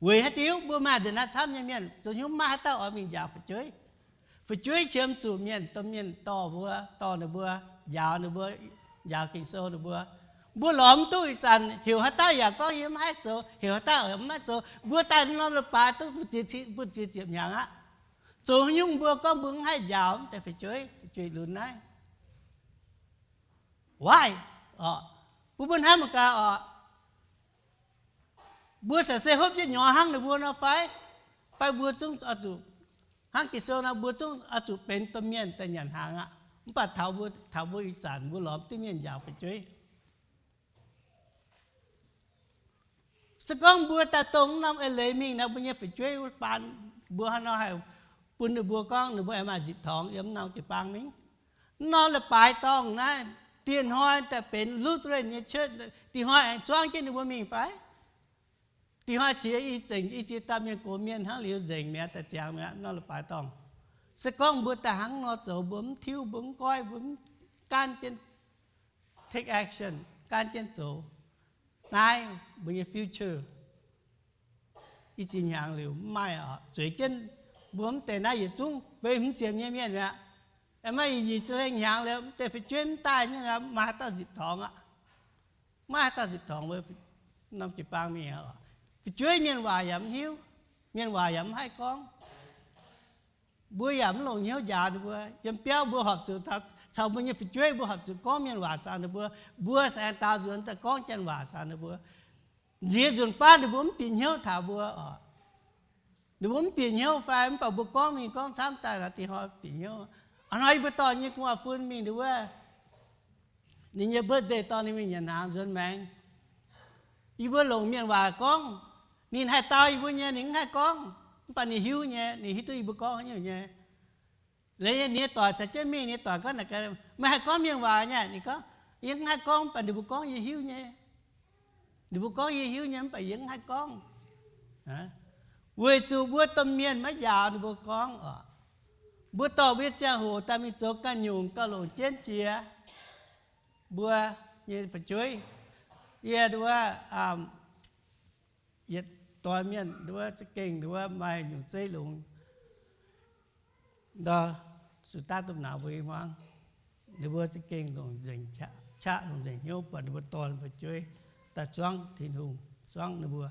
Weic haaix diuc mbuo maaih ndeic naaiv camv nyei mienh, zoux nyungc mv maaih haaix dauh oix mingh njaaux fu'jueiv. Fu'jueiv qiemx zuqc mienh, domh mienh dorh mbuo, dorh ninh mbuo, njaaux ninh mbuo, njaaux Ging-Sou ninh mbuo. Mbuo lorz mv duqv ih zanc, heuc haaix dauh yaac gorngv yie mv haih zoux, heuc haaix dauh yaac mv haih zoux. Mbuo daaih norm leiz-baaix duqv mbu'ziex ziepc hnyangx aqv. Zoux nyungc mbuo gorngv mbuo mv haih njaaux mv deix fu'jueiv, fu'jueiv lunx naaiv. Why? Mbuo mbuo hnamv mangc gaax oc, mbuo corc se hopv jienv nyorx hnangv ninh mbuo nor fai? Fai mbuo zungv oix zuqc hnangv Ging-Sou nor, mbuo zungv oix zuqc benx domh mienh daaih nyanc hnaangx aqv. Mv baac taux mbuo, taux mbuo ih zanc mbuo lorz mv duqv mienh njaaux fu'jueiv. Se gorngv mbuo daaih dongh norm eix leiz mingh nor, mbuo nyei fu'jueiv wuov baan, mbuo hnangv nor haih bun ninh mbuo gorngv ninh mbuo aengx maaih nzipc torngx yiem norm jiu-baang mingh? Norm leiz-baaix dorngh naaiv, diex hnoi daaih benx Lutheran nyei church, diex hnoi aengx zuangv jienv ninh mbuo mingh fai? Diex hnoi ziex i zengc i ziex dauh mienh gox mienh hnangv liuz nzengc mi'aqv, daaih ziangx mi'aqv, norm leiz-baaix dorngh. Se gorngv mbuo daaih hnangv nor zoux, mbuo mv tiuv, mbuo mv goiv, mbuo mv gaanv jienv take action, gaanv jienv zoux, naaiv mbuo nyei future i ziex hnyangx liuz mv maaih oc. Zueiz jienv mbuo mv deix naaiv yietc zungv feix hmz ziepc nyei mienh mi'aqv. Aengx maaih i nyic ziepc lengh hnyangx liuz, mv deix fu'jueiv mv daaih nyei, maaih haaix dauh nzipc torngx aqv? Maiv maaih haaix dauh nzipc torngx mbuo norm jiu-baang mingh aqv. Fu'jueiv mienh waac yaac mv hiuv, mienh waac yaac mv haih gorngv. Mbuo yaac mv longc hnyouv njaaux ninh mbuo. Yiem biauv mbuo horpc zuqc caux mbuo nyei fu'jueiv, mbuo horpc zuqc gorngv mienh waac caux ninh mbuo. Mbuo se aengx daaux nzuonx daaih gorngv Janx waac caux ninh mbuo. Nziex nzunc baav ninh mbuo mv bieqc hnyouv taux mbuo oc. Ninh mbuo mv bieqc hnyouv fai? Mv baac mbuo gorngv mingh gorngv camv daaih, diex hnoi bieqc hnyouv. A'hnoi yie mbuo dorh nyei gu'nguaaz-fun mingh nduov wuov, ninh nyei birthday dorh ninh mingh nyanc hnaangx nzuonx maengx. Yie mbuo longc mienh waac gorngv, ninh haih dau yie mbuo nyei, ninh mv haih gorngv, mv baac ninh hiuv nyei, ninh hiuv duqv yie mbuo gorngv haaix nyungc nyei. Liuz ninh nyei doic caux jienv mingh, ninh nyei doic gorngv, meih haih gorngv mienh waac nyei? Ninh gorngv, yie mv haih gorngv, mv baac ninh mbuo gorngv yie hiuv nyei. Ninh mbuo gorngv yie hiuv nyei, mv baac yie mv haih gorngv. Weic zuqc mbuo domh mienh maiv njaaux ninh mbuo gorngv oc. Mbuo dorh mbuo nyei ziangh hoc daaih mingh zoux ganh nyungc gauh longc jienv jiex mbuo nyei fu'jueiv. Yie nduov, yietc doix mienh nduov za'gengh nduov maaih nyungc zeiv longx, ndor zuqc daav domh nauz mbuo i hmuangv. Ninh mbuo za'gengh longc nzengc qaqv, longc nzengc hnyouv buatc ninh mbuo dorn fu'jueiv daaih zuangv Tin-Hungh, zuangv ninh mbuo,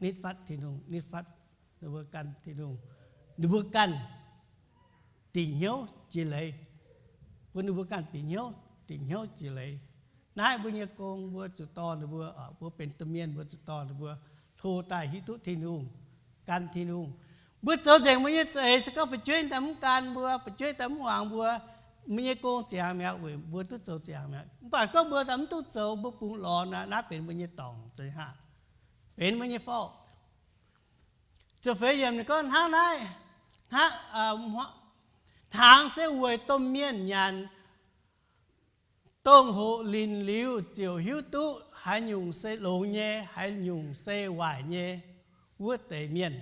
nitv fatv Tin-Hungh, nitv fatv ninh mbuo gan Tin-Hungh. Ninh mbuo ganh dingc hnyouv jiex leiz, bun ninh mbuo ganh bieqc hnyouv, dingc hnyouv jiex leiz. Naaiv mbuo nyei gong mbuo zuqc dorh ninh mbuo, mbuo benx domh mienh mbuo zuqc dorh ninh mbuo hlo daaih hiuv duqv Tin-Hungh, gan Tin-Hungh. Mbuo zoux nzengc mbuo nyei za'eix, se gorngv fu'jueiv daaih mv gan mbuo, fu'jueiv daaih mv muangx mbuo, mbuo nyei gong ziangx mi'aqv, weic mbuo duqv zoux ziangx mi'aqv. Mv baac gorngv mbuo daaih mv duqv zoux, mbuo bungx lorz naaiv, naaiv benx mbuo nyei dorngc, benx mbuo nyei forv. Ziepc feix yiemc ninh gorngv hnangv naaiv, hnaangx se weic domh mienh nyanc, dongh hoqc linc liuz ziouc hiuv duqv haaix nyungc se longx nyei, haaix nyungc se waaic nyei wuov deix mienh.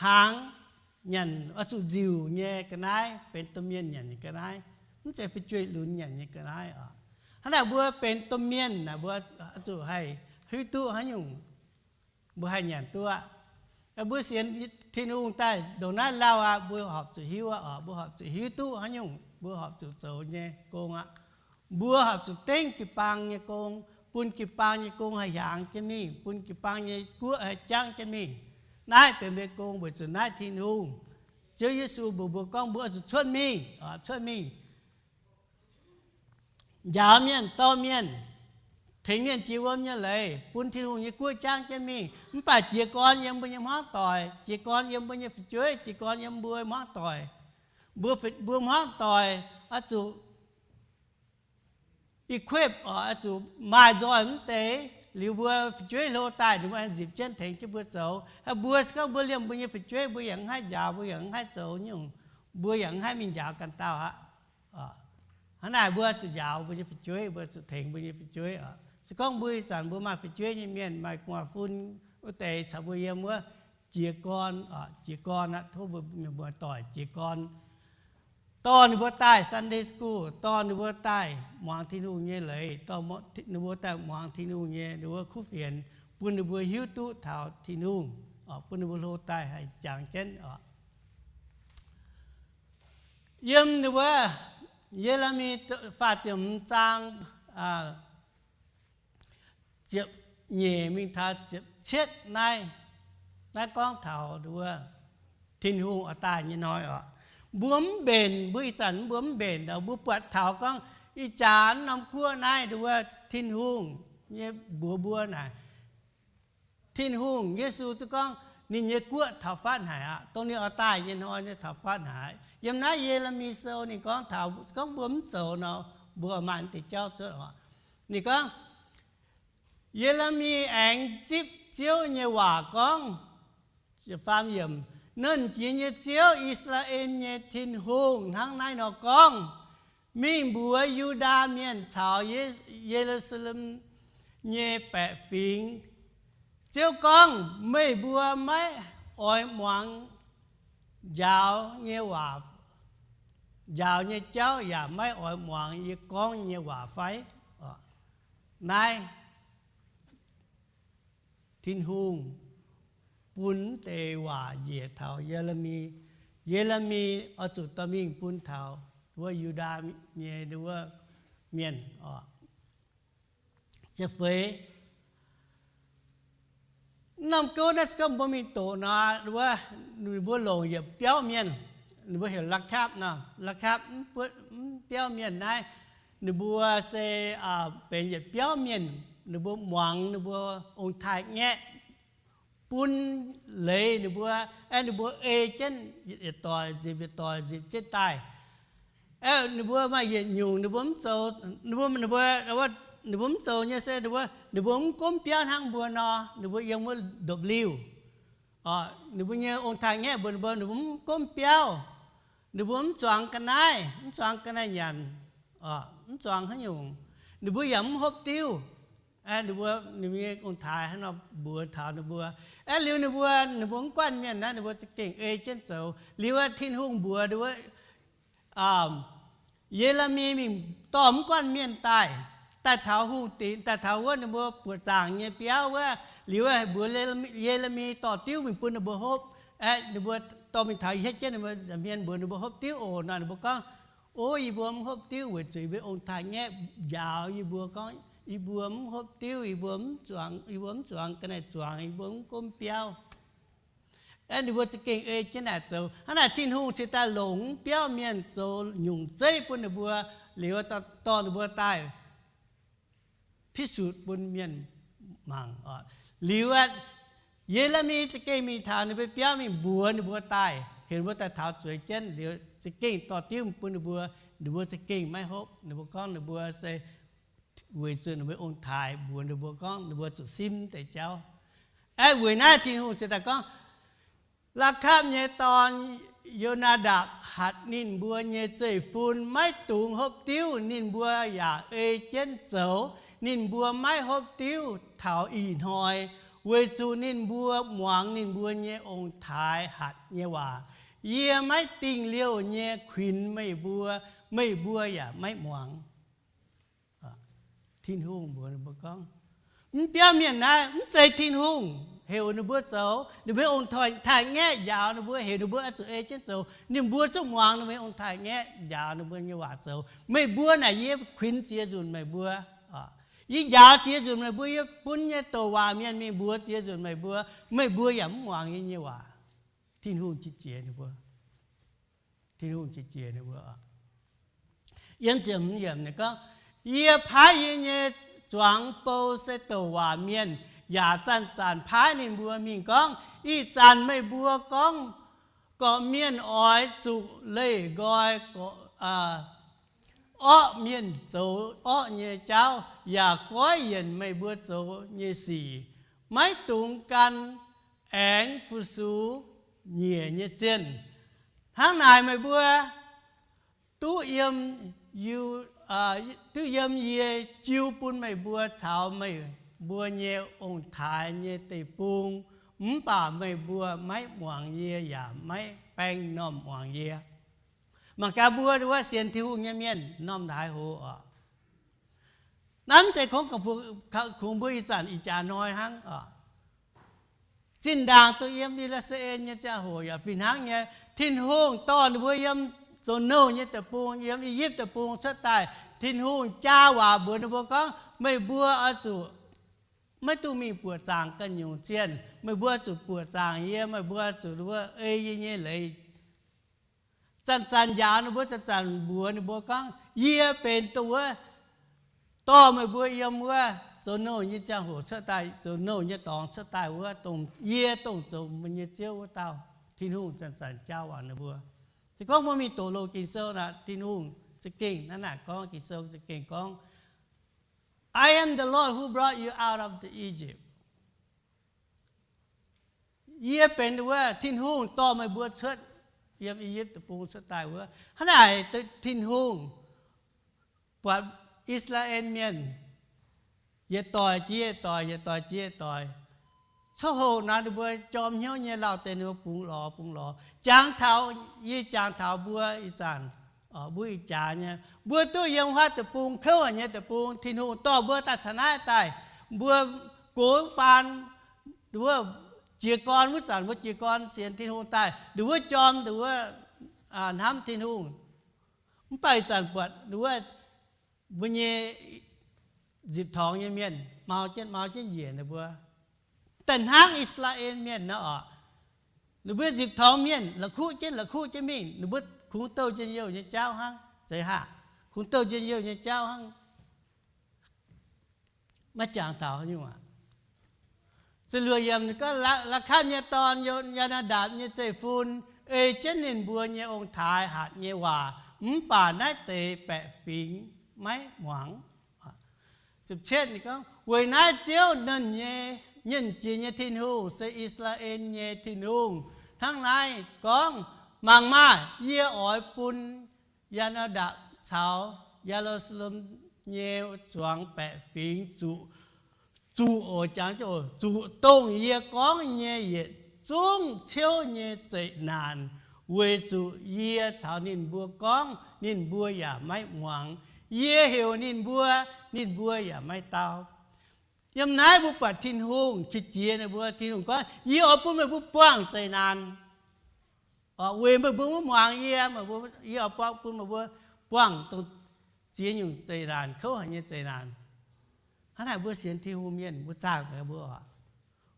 Hnaangx nyanc oix zuqc nziuc nyei ga'naaiv, benx domh mienh nyanc nyei ga'naaiv, mv zeiz fu'jueiv lunx nyanc nyei ga'naaiv oc. Hnangv naaic mbuo benx domh mienh naaic mbuo oix zuqc haih hiuv duqv haaix nyungc mbuo haih nyanc duqv aqv. Mbuo sienx Tin-Hungh daaih ndongc naaiv lauh aqv, mbuo horpc zuqc hiuv aqv oc. Mbuo horpc zuqc hiuv duqv haaix nyungc mbuo horpc zuqc zoux nyei gong aqv. Mbuo horpc zuqc dengv jiu-baang nyei gong, bun jiu-baang nyei gong haih hiaangx jienv mingh, bun jiu-baang nyei guoqv haih jangv jienv mingh. Naaiv benx mbuo nyei gong weic zuqc naaiv Tin-Hungh, Ziouv Yesu mbuox mbuo gorngv mbuo oix zuqc cuotv mingh, cuotv mingh njaaux mienh, dorh mienh, tengx mienh jiex wuom nyei leiz, bun Tin-Hungh nyei guoqv jangv jienv mingh. Mv baac jiez gorn yiem mbuo nyei hmuangv doic, jiez gorn yiem mbuo nyei fu'jueiv, jiez gorn yiem mbuo hmuangv doic. Mbuo, mbuo hmuangv doic oix zuqc equip oc, oix zuqc maaih nzoih mv deix. Liuz mbuo fu'jueiv hlo daaih, ninh mbuo aengx nzipc jienv tengx jienv mbuo zoux. Mbuo se gorngv mbuo liemh mbuo nyei fu'jueiv, mbuo yaac mv haih njaaux, mbuo yaac mv haih zoux nyungc, mbuo yaac mv haih mingh njaaux ganh dauh aqv. Hnangv naaic mbuo zuqc njaaux mbuo nyei fu'jueiv, mbuo zuqc tengx mbuo nyei fu'jueiv oc. Se gorngv mbuo ih zanc mbuo maaih fu'jueiv nyei mienh, maaih gu'nguaaz-fun wuov deix caux mbuo yiem wuov, jiez gorn, jiez gorn aqv, tov mbuo muoz-doic jiez gorn dorh ninh mbuo daaih Sunday school, dorh ninh mbuo daaih muangx Tin-Hungh nyei leiz, dorh ninh mbuo daaih muangx Tin-Hungh nyei ninh mbuo kuv fienx, bun ninh mbuo hiuv duqv taux Tin-Hungh, bun ninh mbuo hlo daaih haih jangx jienv oc. Yiem ninh mbuo Ye^le^mi faah ziepc hmz zaang ziepc nyeic mingh taux ziepc cietv naaiv, naaiv gorngv taux wuov Tin-Hungh oix daaih nyei hnoi oc. Mbuo mv mbenc, mbuo ih zanc mbuo mv mbenc, mbuo buatc taux gorngv ih jaax norm guoqv naaiv wuov Tin-Hungh nyei mbuox mbuo naaic, Tin-Hungh, Yesu zuqc gorngv ninh nyei guoqv taux fatv haic aqv, dongh ninh oix daaih nyei hnoi ninh taux fatv haic. Yiem naaiv Ye^le^mi Sou ninh gorngv taux gorngv mbuo mv zoux nor, mbuo maaih deix jauv cuotv oc. Ninh gorngv, Ye^le^mi aengx zipv Ziouv nyei waac gorngv, Nernh Jiex nyei Ziouv, I^saa^laa^en nyei Tin-Hungh, hnangv naaiv nor gorngv, mingh mbuox Yu^ndaa Mienh caux Ye^lu^saa^lem nyei baeqc fingx, Ziouv gorngv, meih mbuo maiv oix muangx njaaux nyei waac, njaaux nyei jauv, yaac maiv oix muangx yie gorngv nyei waac fai? Naaiv Tin-Hungh bun deix waac njiec taux Ye^le^mi. Ye^le^mi oix zuqc dorh mingh bun taux wuov Yu^ndaa nyei wuov mienh oc. Ziepc feix. Norm gouv naaiv se gorngv mbuo mingh doqc nor, wuov, ninh mbuo longc yietc biauv mienh, ninh mbuo heuc Lakapv nor. Lakapv mv biauv mienh naaiv, ninh mbuo se benx yietc biauv mienh, ninh mbuo muangx ninh mbuo ong-taaix-ngaeqv bun leiz ninh mbuo, aeqv, ninh mbuo ei jienv yietc doic nzipc yietc doic nzipc jienv daaih. Aeqv, ninh mbuo maaih yietc nyungc ninh mbuo mv zoux, ninh mbuo, ninh mbuo, ninh mbuo mv zoux nyei se ninh mbuo, ninh mbuo mv gomv biauv hnangv mbuo nor, ninh mbuo yiem wuov ndopv-liuh. Ninh mbuo nyei ong-taaix-ngaeqv mbuox ninh mbuo, ninh mbuo mv gomv biauv, ninh mbuo mv zuangx ga'naaiv, mv zuangx ga'naaiv nyanc, mv zuangx haaix nyungc. Ninh mbuo yaac mv hopv diuv. Ninh mbuo, ninh mbuo nyei ong-taaix hnangv nor mbuox taux ninh mbuo. Aeqv, liuz ninh mbuo, ninh mbuo mv guanh mienh naaiv, ninh mbuo za'gengh ei jienv zoux. Liuz aeqv, Tin-Hungh mbuox wuov Ye^le^mi mingh dorh mv guanh mienh daaih. daaih taux hungh dinc, daaih taux wuov ninh mbuo buoqc zaangc nyei biauv wuov. Liuz mbuox Ye^le^mi dorh diuv mingh bun ninh mbuo hopv. Aeqv, ninh mbuo dorh mingh taux hietv jienv ninh mbuo hmien mbuox ninh mbuo hopv diuv oc. Nor ninh mbuo gorngv, O, yie mbuo mv hopv diuv weic zuqc yie mbuo ong-taaix-ngaeqv njaaux yie mbuo gorngv, yie mbuo mv hopv diuv, yie mbuo mv zuangx, yie mbuo mv zuangx ga'naaiv zuangx, yie mbuo mv gomv biauv. Aeqv, ninh mbuo za'gengh ei jienv naaic zoux. Hnangv naaic Tin-Hungh cingx daaih longc mv biauv mienh zoux nyungc zeiv bun ninh mbuo, liuz dorh ninh mbuo daaih piv sutc bun mienh mangc oc. Liuz aeqv, Ye^le^mi za'gengh mingh taux ninh mbuo biauv mingh mbuox ninh mbuo daaih, heuc ninh mbuo daaih taux zueiz jienv. Liuz za'gengh dorh diuv bun ninh mbuo, ninh mbuo za'gengh maiv hopv. Ninh mbuo gorngv ninh mbuo se weic zuqc ninh mbuo ong-taaix mbuox ninh mbuo gorngv ninh mbuo zuqc simv deix jauv. Aeqv, weic naaiv Tin-Hungh cingx daaih gorngv, Lakapv nyei dorn, Yo^naa^ndapc, hatc ninh mbuo nyei zeiv-fun maiv dungx hopv diuv. Ninh mbuo yaac ei jienv zoux. Ninh mbuo maiv hopv diuv taux ih hnoi, weic zuqc ninh mbuo muangx ninh mbuo nyei ong-taaix hatc nyei waac. Yie maiv dingh liouh nyei kuinx meih mbuo, meih mbuo yaac maiv muangx. Tin-Hungh mbuox ninh mbuo gorngv, mv biauv mienh naaiv mv zeiz Tin-Hungh heuc ninh mbuo zoux. Ninh mbuo ong-taaix-ngaeqv njaaux ninh mbuo, heuc ninh mbuo oix zuqc ei jienv zoux. Ninh mbuo zungv muangx ninh mbuo ong-taaix-ngaeqv njaaux ninh mbuo nyei waac zoux. Meih mbuo naaic yie kuinx ziex nzunc meih mbuo. Yie njaaux ziex nzunc meih mbuo, yie bun nyei douc waac mienh mingh mbuox ziex nzunc meih mbuo, meih mbuo yaac mv muangx yie nyei waac. Tin-Hungh qiex jiez ninh mbuo. Tin-Hungh qiex jiez ninh mbuo. Yiem ziepc hmz yiemc ninh gorngv, Yie paaiv yie nyei zuangx bou se douc waac mienh, yaac zanc-zanc paaiv ninh mbuo mingh gorngv, Ih zanc meih mbuo gorngv gorqv-mienh oix zuqc leih nqoi orqv mienh zoux orqv nyei jauv, yaac goiv yienc meih mbuo zoux nyei sic. Maiv dungx gan aengx fu-sux nyiec nyei zienh. Hnangv naaic meih mbuo duqv yiem, duqv yiem yie jiu bun meih mbuo caux meih mbuo nyei ong-taaix nyei deic-bung, mv baac meih mbuo maiv muangx yie yaac maiv baeng m'normh muangx yie. Mangc gaax mbuo wuov sienx Tin-Hungh nyei mienh m'normh haaix hoz oc. Naaiv mv zeiz kungx, kungx mbuo ih zanc ih jaax hnoi hnangv oc. Zinh ndaangc duqv yiem I^saa^laa^en nyei ziangh hoc yaac fih hnangv nyei. Tin-Hungh dorh ninh mbuo yiem zoux nouh nyei deic-bung, yiem I^yipv Deic-Bung cuotv daaih. Tin-Hungh jaa waac mbuox ninh mbuo gorngv, Meih mbuo oix zuqc maiv dungx mingh buoqc zaangc ganh nyungc zienh. Meih mbuo zuqc buoqc zaangc yie. Meih mbuo zuqc wuov ei yie nyei leiz. Zanc-zanc njaaux ninh mbuo, zanc-zanc mbuox ninh mbuo gorngv, Yie benx dongh wuov dorh meih mbuo yiem wuov zoux nouh nyei ziangh hoc cuotv daaih, zoux nouh nyei dorngx cuotv daaih wuov, dongh yie dongh zoux meih nyei Ziouv wuov dauh. Tin-Hungh zanc-zanc jaa waac ninh mbuo. Se gorngv mbuo mingh doqc loz Ging-Sou naaic, Tin-Hungh za'gengh naaiv naaic gorngv, Ging-Sou za'gengh gorngv, I am the Lord who brought you out of the Egypt. Yie benx wuov Tin-Hungh dorh meih mbuo cuotv yiem I^yipv Deic-Bung cuotv daaih wuov. Hnangv naaic Tin-Hungh buatc I^saa^laa^en mienh yietc doic jiex yietc doic, yietc doic jiex yietc doic, coqv hoqc naaic ninh mbuo jorm hnyouv nyei lauh deix ninh mbuo bungx lorz bungx lorz. Jangx taux, yie jangx taux mbuo ih zanc, mbuo ih jaax nyei, mbuo duqv yiem wuov deic-bung kouv haic nyei deic-bung. Tin-Hungh dorh mbuo daaih taux naaiv daaih, mbuo gox baan, wuov, jiez gorn wuov zanc mbuo jiez gorn sienx Tin-Hungh daaih, nduqc wuov jorm, nduqc wuov hnamv Tin-Hungh. Mv baac ih zanc buatc wuov mbuo nyei nzipc torngx nyei mienh mau jienv mau jienv njiec ninh mbuo. Daaih hnangv I^saa^laa^en mienh nor oc, ninh mbuo nzipc torngx mienh la'kuqv jienv la'kuqv jienv mingh, ninh mbuo kungx douh njien-youh nyei jauv hnangv. Zeiz haah? Kungx douh njien-youh nyei jauv hnangv. Maiv jangx taux nyungc aac. Ziepc luoqc yiemc gorngv, Lakapv nyei dorn, Yo^naa^ndapc nyei zeiv-fun, ei jienv ninh mbuo nyei ong-taaix hatc nyei waac, mv baac naaiv deix baeqc fingx maiv muangx. Weic naaiv Ziouv, Nernh nyei, Nernh Jiex nyei Tin-Hungh, se I^saa^laa^en nyei Tin-Hungh, hnangv naaiv gorngv, Mangc maah! Yie oix bun Yo^naa^ndapc caux Ye^lu^saa^lem nyei zuangx baeqc fingx zuqc, zuqc oc, jangx zuqc, zuqc dongh yie gorngv nyei yietc zungv ciouv nyei zeqc naanc, weic zuqc yie caux ninh mbuo gorngv, ninh mbuo yaac maiv muangx. Yie heuc ninh mbuo, ninh mbuo yaac maiv dau. Yiem naaiv mbuo buatc Tin-Hungh qiex jiez ninh mbuo. Tin-Hungh gorngv, Yie oix bun meih mbuo buangh zeqc naanc. Weic meih mbuo maiv muangx yie, yie oix bun meih mbuo buangh dongh ziex nyungc zeqc naanc, kouv haic nyei zeqc naanc. Hnangv naaic mbuo sienx Tin-Hungh mienh mbuo zaah mbuo oc,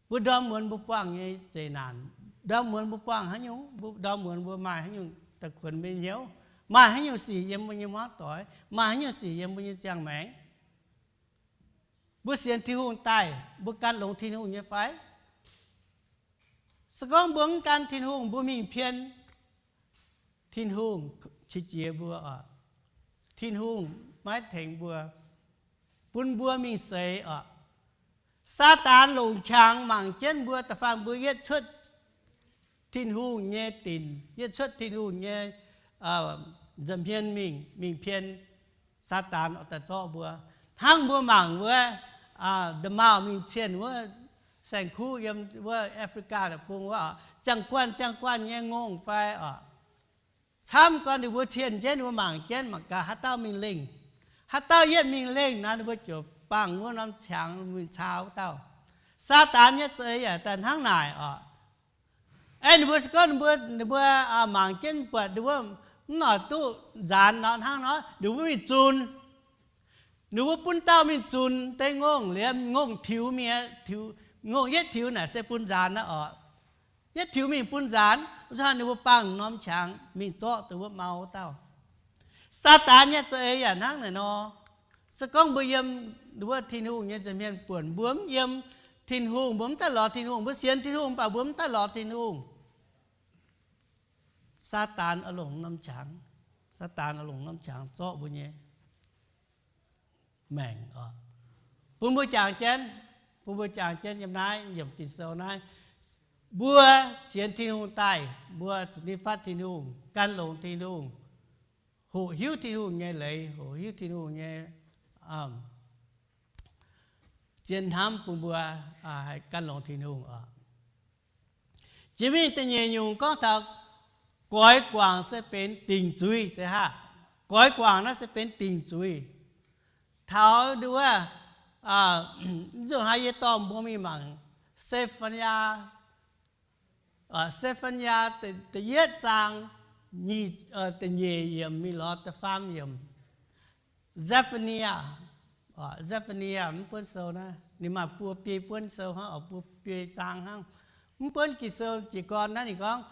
mbuo ndorm muonz mbuo buangh nyei zeqc naanc, ndorm muonz mbuo buangh haaix nyungc, mbuo ndorm muonz mbuo maaih haaix nyungc da'kuonx mbuo nyei hnyouv, maaih haaix nyungc sic yiem mbuo nyei hmuangv doic, maaih haaix nyungc sic yiem mbuo nyei ziangh maengc. Mbuo sienx Tin-Hungh daaih, mbuo gan longx Tin-Hungh nyei fai? Se gorngv mbuo mv gan Tin-Hungh, mbuo mingh pien, Tin-Hungh qiex jiez mbuo oc. Tin-Hungh maiv tengx mbuo, bun mbuo mingh seix oc. Saadaan longc qangx mangc jienv mbuo da'faanh mbuo yietv cuotv Tin-Hungh nyei dinc, yietv cuotv Tin-Hungh nyei nza'hmien mingh, mingh pien Saadaan oix daaih zorqv mbuo. Hnangv mbuo mangc wuov, nda'maauh mingh cienh wuov saeng-kuv yiem wuov Africa deic-bung wuov, ziangh guanh ziangh guanh nyei ngongh fai oc. Camv gorn ninh mbuo cienh jienv, ninh mbuo mangc jienv, mangc gaax haaix dauh mingh lengh. Haaix dauh yietv mingh lengh nor, ninh mbuo ziouc bangh wuov norm qangx mingh caa wuov dauh. Saadaan nyei za'eix yaac daaih hnangv naaic oc. Aeqv, ninh mbuo se gorngv ninh mbuo, ninh mbuo mangc jienv buatc ninh mbuo mv noic duqv nzaanx nor, hnangv nor ninh mbuo mingh zunc. Ninh mbuo bun dauh mingh zunc deix ngongh, liemh ngongh tiux mingh, ngongh yietv tiux naaic se bun nzaanx naaiv oc. Yietv tiux mingh bun nzaanx, wuov zanc ninh mbuo bangh norm qangx mingh zorqv dongh wuov mau wuov dauh. Saadaan nyei za'eix yaac hnangv naaic nor. Se gorngv mbuo yiem wuov Tin-Hungh nyei nza'hmien buonc, mbuo mv yiem Tin-Hungh, mbuo mv daaih lorz Tin-Hungh, mbuo sienx Tin-Hungh mv baac mbuo mv daaih lorz Tin-Hungh, Saadaan oix longc norm qangx, Saadaan oix longc norm qangx zorqv mbuo nyei maengc oc. Bun mbuo jangx jienv, bun mbuo jangx jienv yiem naaiv, yiem Ging-Sou naaiv, mbuo sienx Tin-Hungh daaih, mbuo zuqc nitv fatv Tin-Hungh, gan longx Tin-Hungh, hoqc hiuv Tin-Hungh nyei leiz, hoqc hiuv Tin-Hungh nyei zien hnamv bun mbuo haih gan longx Tin-Hungh oc. Jiex mingh da'nyeic nyungc gorngv taux goix guangc se benx dingc zuiz, se haah? Goix guangc naaiv se benx dingc zuiz. Taux nduov, nzunc haaix yie dorh mbuo mingh mangc Se^fan^yaa, Se^fan^yaa da'yietv zaang, da'nyeic yiemc mingh lorz da'faam yiemc. Zephaniah, Zephaniah mv buonv sou naaiv, ninh maaih buo biei buonv sou hnangv, buo biei zaang hnangv. Mv buonv Ging-Sou jiez gorn naaiv ninh gorngv,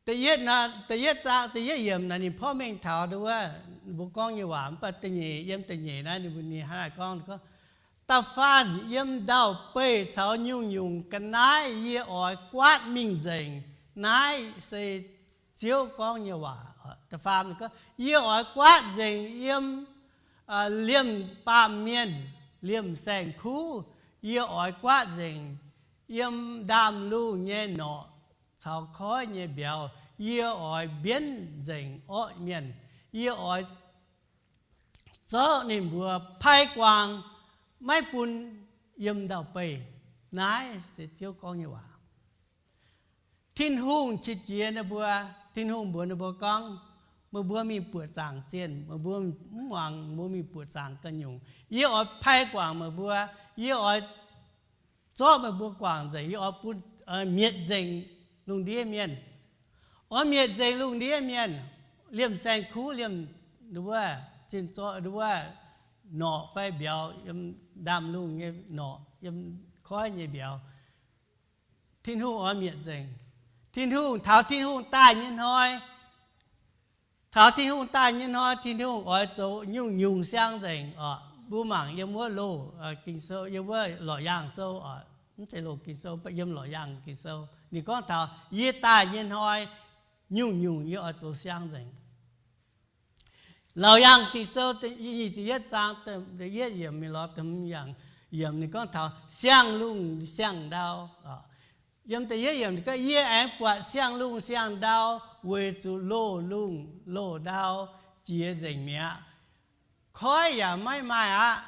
da'yietv zaang da'yietv yiemc naaic ninh porv mengh taux nduov, mbuo gorngv nyei waac, mv baac da'nyeic, yiem da'nyeic naaiv ninh hnangv naaic gorngv, gorngv, Da'faanh yiem ndau-beih caux nyungc-nyungc ga'naaiv yie oix guaatv mingh nzengc. Naaiv se Ziouv gorngv nyei waac. Da'faam gorngv, Yie oix guaatv nzengc yiem liemh baamh mienh, liemh saeng-kuv. Yie oix guaatv nzengc yiem ndaamv-lungh nyei norqc caux koiv nyei mbiauz. Yie oix mbienv nzengc orqv mienh. Yie oix zorqv ninh mbuo pai guangc, maiv bun yiem ndau-beih. Naaiv se Ziouv gorngv nyei waac. Tin-Hungh qiex jiez ninh mbuo. Tin-Hungh mbuox ninh mbuo gorngv, Meih mbuo mingh buoqc zaangc zienh. Meih mbuo mv muangx, mbuo mingh buoqc zaangc ganh nyungc. Yie oix pai guangc meih mbuo. Yie oix zorqv meih mbuo guangc nzengc. Yie oix bun, mietc nzengc lungh ndiev mienh. Oix mietc nzengc lungh ndiev mienh, liemh saeng-kuv, liemh nduov, zinh zorqv nduov, norqc fai mbiauz, yiem ndaamv-lungh nyei norqc, yiem koiv nyei mbiauz. Tin-Hungh oix mietc nzengc. Tin-Hungh, taux Tin-Hungh daaih nyei hnoi, taux Tin-Hungh daaih nyei hnoi, Tin-Hungh oix zoux nyungc-nyungc siang nzengc oc. Mbuo mangc yiem wuov loz, Ging-Sou, yiem wuov Lorqc Yaangh Sou oc. Mv zeiz loz Ging-Sou, mv baac yiem Lorqc Yaangh Ging-Sou ninh gorngv taux yie daaih nyei hnoi, nyungc-nyungc yie oix zoux siang nzengc. Laauc Yaangh Ging-Sou nyic ziepc yietv zaang da'yietv yiemc mingh lorz da'hmz yiemc ninh gorngv taux siang-lungh siang-ndau. Yiem da'yietv yiemc ninh gorngv, Yie aengx buatc siang-lungh siang-ndau weic zuqc loz-lungh loz-ndau jiex nzengc mi'aqv. Koiv yaac maiv maaih aqv.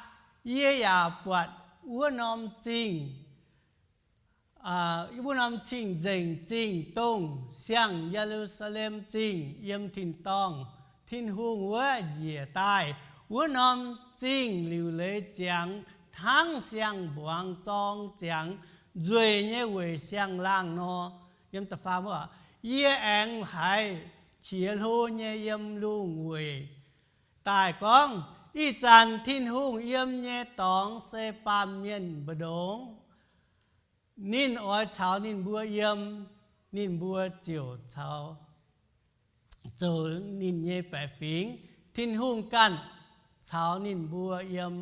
Yie yaac buatc wuov norm zingh, wuov norm cing-nzengc zingh dongh siang-Ye^lu^saa^lem Zingh yiem tin-dorngh Tin-Hungh wuov njiec daaih wuov norm zingh liuc leiz ziangx, hnangv siang-mbuangz zorng ziangx nzueic nyei weic siang-laangh nor. Yiem da'faam, yie aengx haiz qiex hlo nyei yiem lungh weic daaih gorngv, ih zanc Tin-Hungh yiem nyei dorngx se baamh mienh mbu'ndongx. Ninh oix caux ninh mbuo yiem, ninh mbuo ziouc caux zoux ninh nyei baeqc fingx. Tin-Hungh ganh caux ninh mbuo yiem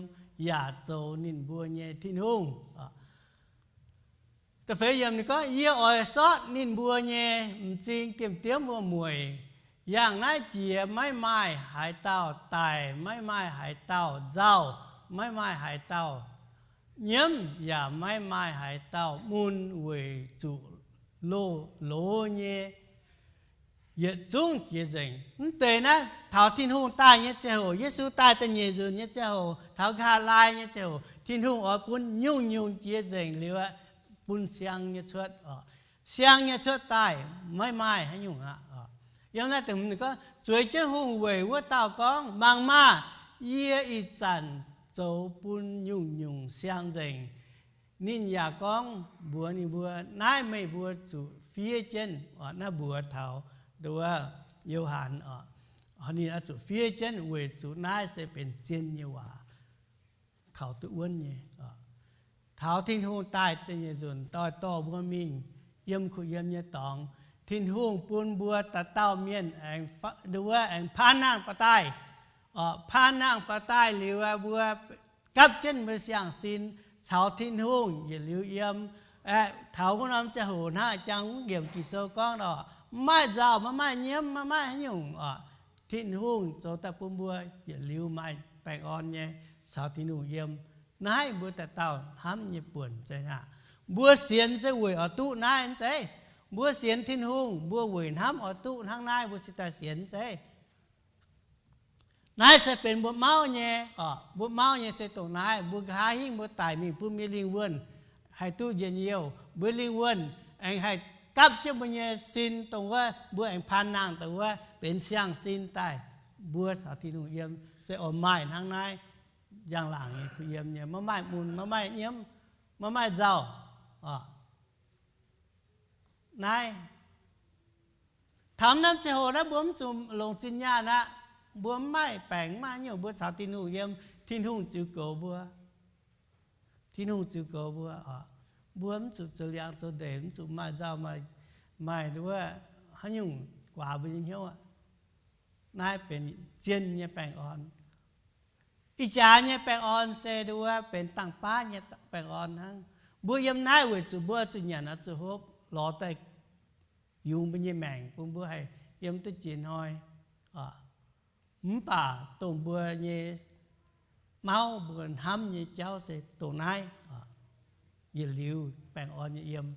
yaac zoux ninh mbuo nyei Tin-Hungh. Da'feix yiemc ninh gorngv, yie oix sortv ninh mbuo nyei m'zing diemv-diemv wuom-mueic. Yangh naaiv jiex maiv maaih haaix dauh daic, maiv maaih haaix dauh nzauh, maiv maaih haaix dauh nyiemv, yaac maiv maaih haaix dauh mun, weic zuqc loz-loz nyei yietc zungv jiex nzengc. Mv deix naaiv taux Tin-Hungh daaih nyei ziangh hoc, Yesu daaih da'nyeic nzunc nyei ziangh hoc, taux nqa'haav laai nyei ziangh hoc, Tin-Hungh oix bun nyungc-nyungc jiex nzengc liuz, bun siang nyei cuotv. Siang nyei cuotv daaih maiv maaih haaix nyungc aqv. Yiem naaiv deix gorngv, zueiz jienv hungh weic wuov dauh gorngv, mangc maah! Yie ih zanc zoux bun nyungc-nyungc siang nzengc. Ninh yaac gorngv mbuox ninh mbuo, naaiv meih mbuo zuqc fiev jienv. Naaiv mbuox taux nduov Yo^han, ninh oix zuqc fiev jienv weic zuqc naaiv se benx zien nyei waac, kaux duqv wuonv nyei. Taux Tin-Hungh daaih da'nyeic nzunc doix-dorh mbuo mingh yiem kuh yiem nyei dorngx, Tin-Hungh bun mbuo dauh dauh mienh aengx, nduov, aengx paanv nangh faaux daaih. Paanv nangh faaux daaih liuz, mbuo gapv jienv mbuo siang-sin caux Tin-Hungh yietc liuz yiem. Aeqv, taux wuov norm ziangh hoc hnangv jang wuov yiemc Ging-Sou gorngv nor, maiv maaih nzauh, maiv maaih nyiemv, maiv maaih haaix nyungc oc. Tin-Hungh zoux daaih bun mbuo yietc liuz maaih baengh orn nyei caux Tin-Hungh yiem. Naaiv mbuo dauh dauh hnamv nyei buonc zeiz aqv. Mbuo sienx se weic oix duqv naaiv zeiv. Mbuo sienx Tin-Hungh, mbuo weic hnamv oix duqv hnangv naaiv mbuo cingx daaih sienx zeiv. Naaiv se benx mbuo mauv nyei, mbuo mauv nyei se dongh naaiv. Mbuo nqa'haav hingv mbuo daic mingh bun mbuo nyei lingh wuonh haih duqv njien-youh, mbuo lingh wuonh aengx haih gapv jienv mbuo nyei sin dongh wuov, mbuo aengx paanv nangh dongh wuov benx siang-sin daaih, mbuo caux Tin-Hungh yiem se oix maaih hnangv naaiv njang-laangc nyei kuh yiem nyei, maiv maaih mun, maiv maaih nyiemv, maiv maaih nzauh. Naaiv taux naaiv ziangh hoc naaiv mbuo mv zuqc longc zinh nyaanh aqv. Mbuo mv maaih baengc, mv maaih haaix nyungc, mbuo caux Tin-Hungh yiem, Tin-Hungh ziux goux mbuo. Tin-Hungh ziux goux mbuo. Mbuo mv zuqc zoux liangx zoux ndeic, mv zuqc maaih nzauh, maaih, maaih wuov haaix nyungc guaax mbuo nyei hnyouv aqv. Naaiv benx zien nyei baengh orn. Ih jaax nyei baengh orn se nduov benx dangh baav nyei baengh orn hnangv. Mbuo yiem naaiv weic zuqc mbuo zuqc nyanc, oix zuqc hopv, lorz daaih yungz mbuo nyei maengc bun mbuo haih yiem duqv jiex hnoi. Mv baac dongh mbuo nyei mauv, mbuo hnamv nyei jauv se dongh naaiv, yietc liuz baengh orn nyei yiem.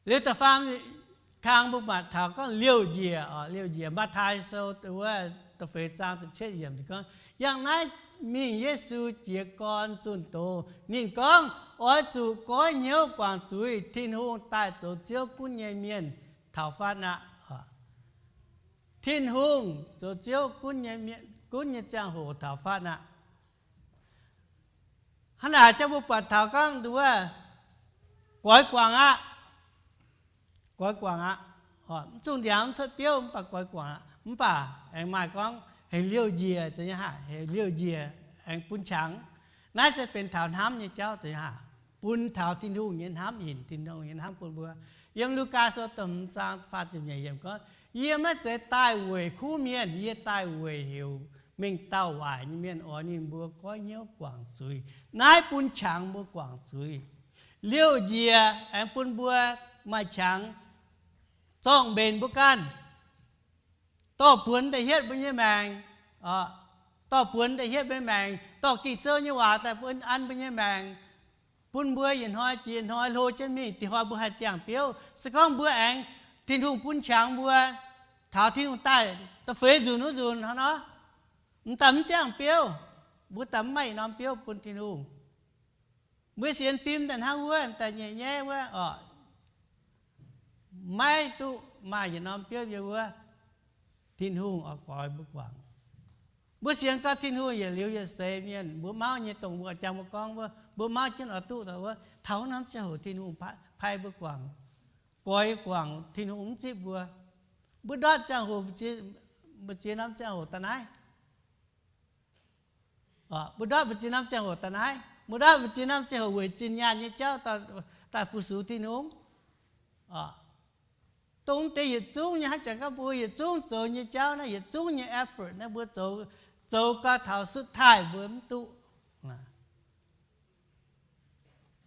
Liuz da'faam kang mbuo maaih taux gorngv liouh njiec, liouh njiec. Matv^tai Sou wuov da'feix zaang ziepc cietv yiemc gorngv, yangh naaiv mingh Yesu jiez gorn zunh doz. Ninh gorngv, oix zuqc goiv hnyouv guangc zuiz. Tin-Hungh daaih zoux Ziouv gunv nyei mienh taux fatv aqv. Tin-Hungh zoux Ziouv gunv nyei mienh, gunv nyei ziangh hoc taux fatv aqv. Hnangv naaic ziouc mbuo buatc taux gorngv nduov, goix guangc aqv. Goix guangc aqv. Mv zungh ndiangx mv cuotv biouv mv baac goix guangc aqv. Mv baac aengx maaih gorngv heuc liouh njiec, zeiz nyei haah, heuc liouh njiec aengx bun qangx. Naaiv se benx taux hnamv nyei jauv, zeiz nyei haah, bun taux Tin-Hungh nyei hnamv, hinc Tin-Hungh nyei hnamv bun mbuo. Yiem Lugaa Sou da'hmz zaang faah ziepc nyeic yiemc gorngv, yie maiv zeiz daaih weic kuv mienh, yie daaih weic heuc mengh dauh waaic nyei mienh, oix ninh mbuo goiv hnyouv guangc zuiz. Naaiv bun qangx mbuo guangc zuiz. Liouh njiec aengx bun mbuo maaih qangx, zorng-mbenc mbuo ganh, dorh buonx daaih hietv mbuo nyei maengc, dorh buonx daaih hietv mbuo nyei maengc, dorh Ging-Sou nyei waac daaih bun an mbuo nyei maengc, bun mbuo yietc hnoi jiex hnoi hlo jienv mingh. Dinh hnoi mbuo haih ziangh biouv, se gorngv mbuo aengx Tin-Hungh bun qangx mbuo taux Tin-Hungh daaih da'feix nzunc wuov nzunc hnangv nor, m'daaih mv ziangh biouv, mbuo daaih mv maaih yietc norm biouv bun Tin-Hungh. Mbuo sienx fim daaih hnangv wuov, daaih nyei nyaiv wuov oc, maiv duqv maaih yietc norm biouv yiem wuov. Tin-Hungh oix goix mbuo guangc. Mbuo sienx gorngv Tin-Hungh yietc liuz yietc seix mienh, mbuo mauv nyei, dongh mbuo jangx mbuo gorngv wuov, mbuo mauv jienv oix duqv daaih wuov, taux norm ziangh hoc Tin-Hungh pai mbuo guangc, goix guangc, Tin-Hungh mv zipv mbuo. Mbuo ndortv ziangh hoc, mbu'ziex norm ziangh hoc daaih naaiv. Mbuo ndortv mbu'ziex norm ziangh hoc daaih naaiv. Mbuo ndortv mbu'ziex norm ziangh hoc weic zinh nyaanh nyei jauv daaih fu-sux Tin-Hungh. Dongh deix yietc zungv nyei, hnangv jangx gorngv mbuo yietc zungv zoux nyei jauv naaiv, yietc zungv nyei effort naaiv, mbuo zoux, zoux gau taux สุดท้าย mbuo mv duqv.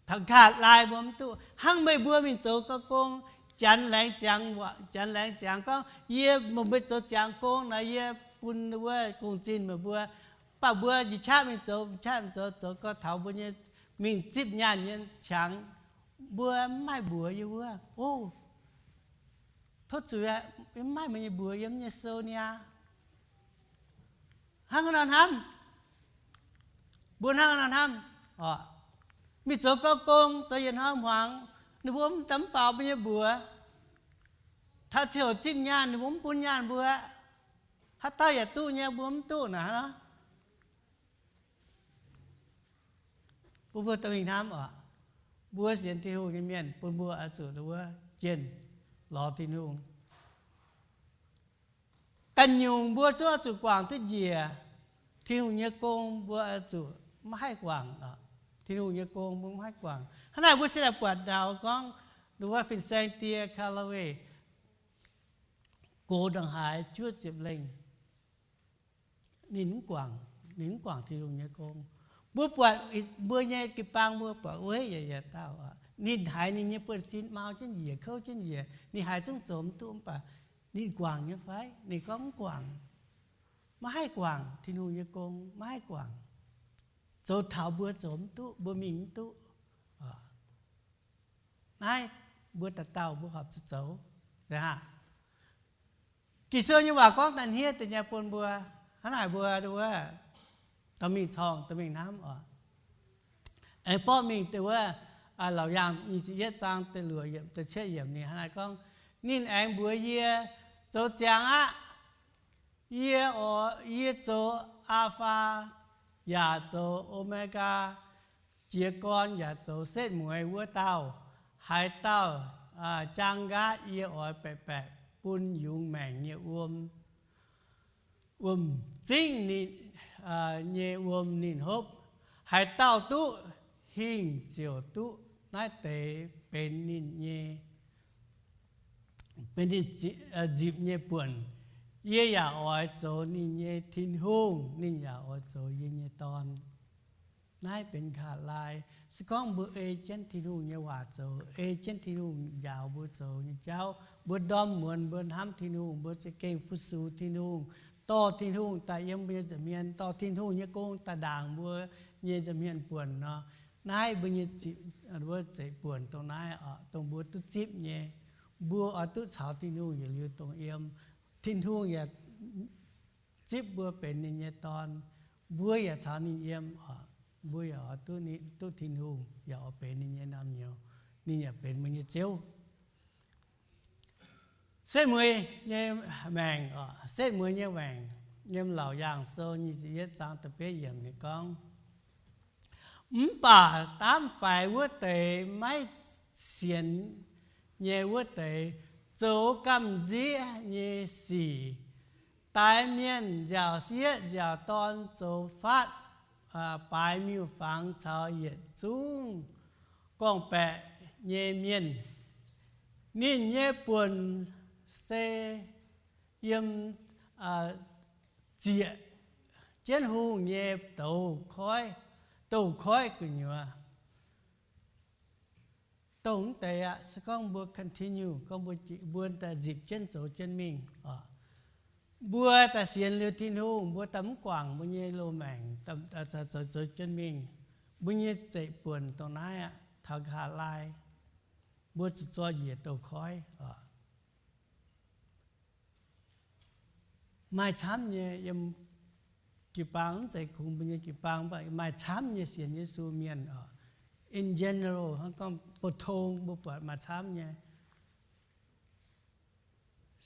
Taux nqa'haav laai mbuo mv duqv. Hnangv meih mbuo mingh zoux gong, janx laengz ziangx, janx laengz ziangx gorngv, yie, meih mbuo zoux ziangx gong nor, yie bun wuov gong-zinh meih mbuo. Mv baac mbuo njiec qaqv mingh zoux, njiec qaqv mingh zoux, zoux gau taux mbuo nyei mingh zipv nyaanh nyei qangx, mbuo mv maaih mbuox yie wuov. O, tov zuqc, mv maaih meih nyei mbuox yiem nyei sou niaa. Hnangv nor hnamv, mbuo hnangv nor hnamv, mingh zoux gong, zoux yietc hnoi hmuangx, ninh mbuo mv daaih mv faaux mbuo nyei mbuox. Taux ziouc zipv nyaanh ninh mbuo mv bun nyaanh mbuo. Haaix dauh yaac duqv nyei, mbuo mv duqv naaic nor. Bun mbuo dorh mingh hnamv oc. Mbuo sienx Tin-Hungh nyei mienh, bun mbuo oix zuqc wuov jienh lorz Tin-Hungh. Ganh nyungc mbuo zungv oix zuqc guangc duqv njiec. Tin-Hungh nyei gong mbuo oix zuqc maiv haih guangc. Tin-Hungh nyei gong mbuo maiv haih guangc. Hnangv naaic mbuo se daaih buatc ndaaux gorngv wuov fin-saeng die Kaalawei gox ndongc haaix juov ziepc lengh, ninh mv guangc, ninh mv guangc Tin-Hungh nyei gong. Mbuo buatc mbuo nyei jiu-baang mbuo buatc wuov yaac yietc dauh, ninh haiz ninh nyei buonv-sin mau jienv njiec, kouv jienv njiec, ninh haiz zungv zoux mv duqv, mv baac ninh guangc nyei fai? Ninh gorngv mv guangc. Maiv haih guangc Tin-Hungh nyei gong, maiv haih guangc. Zoux taux mbuo zoux mv duqv, mbuo mingh mv duqv. Naaiv mbuo dauh dauh mbuo horpc zuqc zoux. Ging-Sou nyei waac gorngv da'hniev deix nyei bun mbuo, hnangv naaic mbuo wuov dorh mingh corng, dorh mingh hnamv oc. Aengx borqv mingh deix wuov Laauc Yaangh nyic ziepc yietv zaang da'luoqc yiemc, da'cietv yiemc ninh hnangv naaiv gorngv, ninh aengx mbuox yie, zoux ziangx aqv. Yie oix, yie zoux Aa^faa yaac zoux O^me^gaa, jiez gorn yaac zoux setv mueiz wuov dauh. Haaix dauh jaang nqaatv yie oix baeqc baeqc bun yungz maengc nyei wuom, wuom-zingv nyei wuom ninh hopv. Haaix dauh duqv hingh ziouc duqv naaiv deix benx ninh nyei, benx ninh nzipc nyei buonc. Yie yaac oix zoux ninh nyei Tin-Hungh, ninh yaac oix zoux yie nyei dorn. Naaiv benx nqa'haav laai. Se gorngv mbuo ei jienv Tin-Hungh nyei waac zoux, ei jienv Tin-Hungh njaaux mbuo zoux nyei jauv, mbuo ndorm muonz mbuo hnamv Tin-Hungh, mbuo za'gengh fu-sux Tin-Hungh, dorh Tin-Hungh daaih yiem mbuo nyei nza'hmien, dorh Tin-Hungh nyei gong daaih ndaangc mbuo nyei nza'hmien buonc nor, naaiv mbuo nyei, wuov zeiv-buonc dongh naaiv oc, dongh mbuo duqv zipv nyei. Mbuo oix duqv caux Tin-Hungh yietc liuz dongh yiem. Tin-Hungh yaac zipv mbuo benx ninh nyei dorn. Mbuo yaac caux ninh yiem oc. Mbuo yaac oix duqv, duqv Tin-Hungh, yaac oix benx ninh nyei naamh nyouz. Ninh yaac benx mbuo nyei Ziouv. Setv mueiz nyei maengc oc, setv mueiz nyei maengc, yiem Laauc Yaangh Sou nyic ziepc yietv zaang da'betv yiemc ninh gorngv, mv baac daamv faix wuov deix maiv sienx nyei wuov deix zoux gamh nziev nyei sic. Daix mienh nziaauc sieqv nziaauc dorn zoux fatv, baaix miuc-fangx caux yietc zungv gorngv-baeqc nyei mienh. Ninh nyei buonc se yiem zieqc jienv hungh nyei douz koiv, douz koiv gu'nyuoz. Dongh mv deix aqv, se gorngv mbuo continue, gorngv mbuo, mbuo daaih nzipc jienv zoux jienv mingh oc, mbuo daaih sienx liuz Tin-Hungh, mbuo daaih mv guangc mbuo nyei loz-maengc, zoux, zoux jienv mingh, mbuo nyei zeiv-buonc dongh naaiv aqv, taux nqa'haav laai, mbuo zuqc zorqv njiec douz koiv oc. Maaih camv nyei yiem jiu-baang, mv zeiz kungx mbuo nyei jiu-baang, mv baac maaih camv nyei sienx Yesu mienh oc. In general, hnangv gorngv 普通 mbuo buatc maaih camv nyei.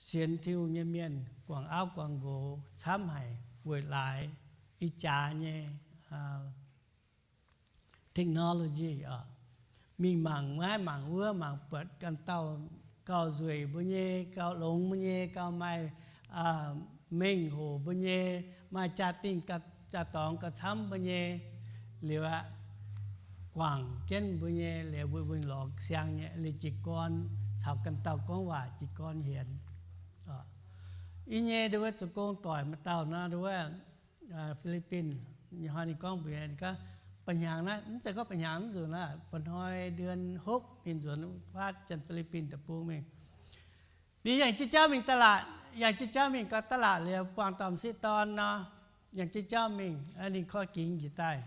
sienx Tin-Hungh nyei mienh guangc auv guangc nqox camv haic weic laaix ih jaax nyei technology oc. Mingh mangc naaiv mangc wuov, mangc buatc ganh dauh gauh nzueic mbuo nyei, gauh longx mbuo nyei, gauh maaih mengh hoc mbuo nyei, maaih jaa-dingh jaa-dorngx gauh camv mbuo nyei liuz aqv, guangc jienv mbuo nyei liuz, mbuo mbuo lorz siang nyei liuz jiez gorn caux ganh dauh gorngv waac jiez gorn hienx. Yie nyei nduov zoux gong doic maaih dauh nor, nduov Fi^li^bin, hnoi ninh gorngv mbuox yie, ninh gorngv, ba'hnyangx naaiv, mv zeiz gorngv ba'hnyangx, mv nzunc aqv, mba'hnoi เดือนหก ninh nzuonx faatv Janx-Fi^li^bin deic-bung mingh. Ninh yangh jienv jauv mingh ตลาด, yangh jienv jauv mingh gau ตลาด liuz buangh dauh m'sieqv dorn nor, yangh jienv jauv mingh, ninh koi gingx njiec daaih.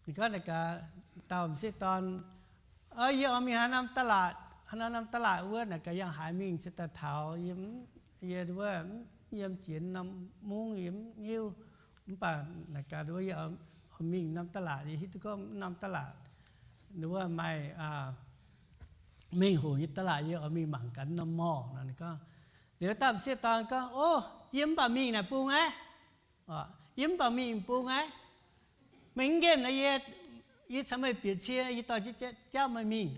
Ninh gorngv naaic gaax dauh m'sieqv dorn, Yie oix mingh haaix norm ตลาด, haaix norm norm ตลาด wuov naaic gaax yangh haaix mingh cingx daaih taux yie, yie wuov, yiem jiex norm mungv yie mv hiuv. Mv baac naaic gaax nduov yie oix mingh norm ตลาด, yie hiuv duqv gorngv norm ตลาด nduov maaih mengh hoc nyei ตลาด, yie oix mingh mangc gaax norm มอลล์ nor. Ninh gorngv, liuz dauh m'sieqv dorn gorngv, O, yie mv baac mingh naaic bung aqv. Yie mv baac mingh bung aqv. Meih mv nqemh naaic yie, yie caux meih bieqc cie, yie dorh jienv jauv meih mingh.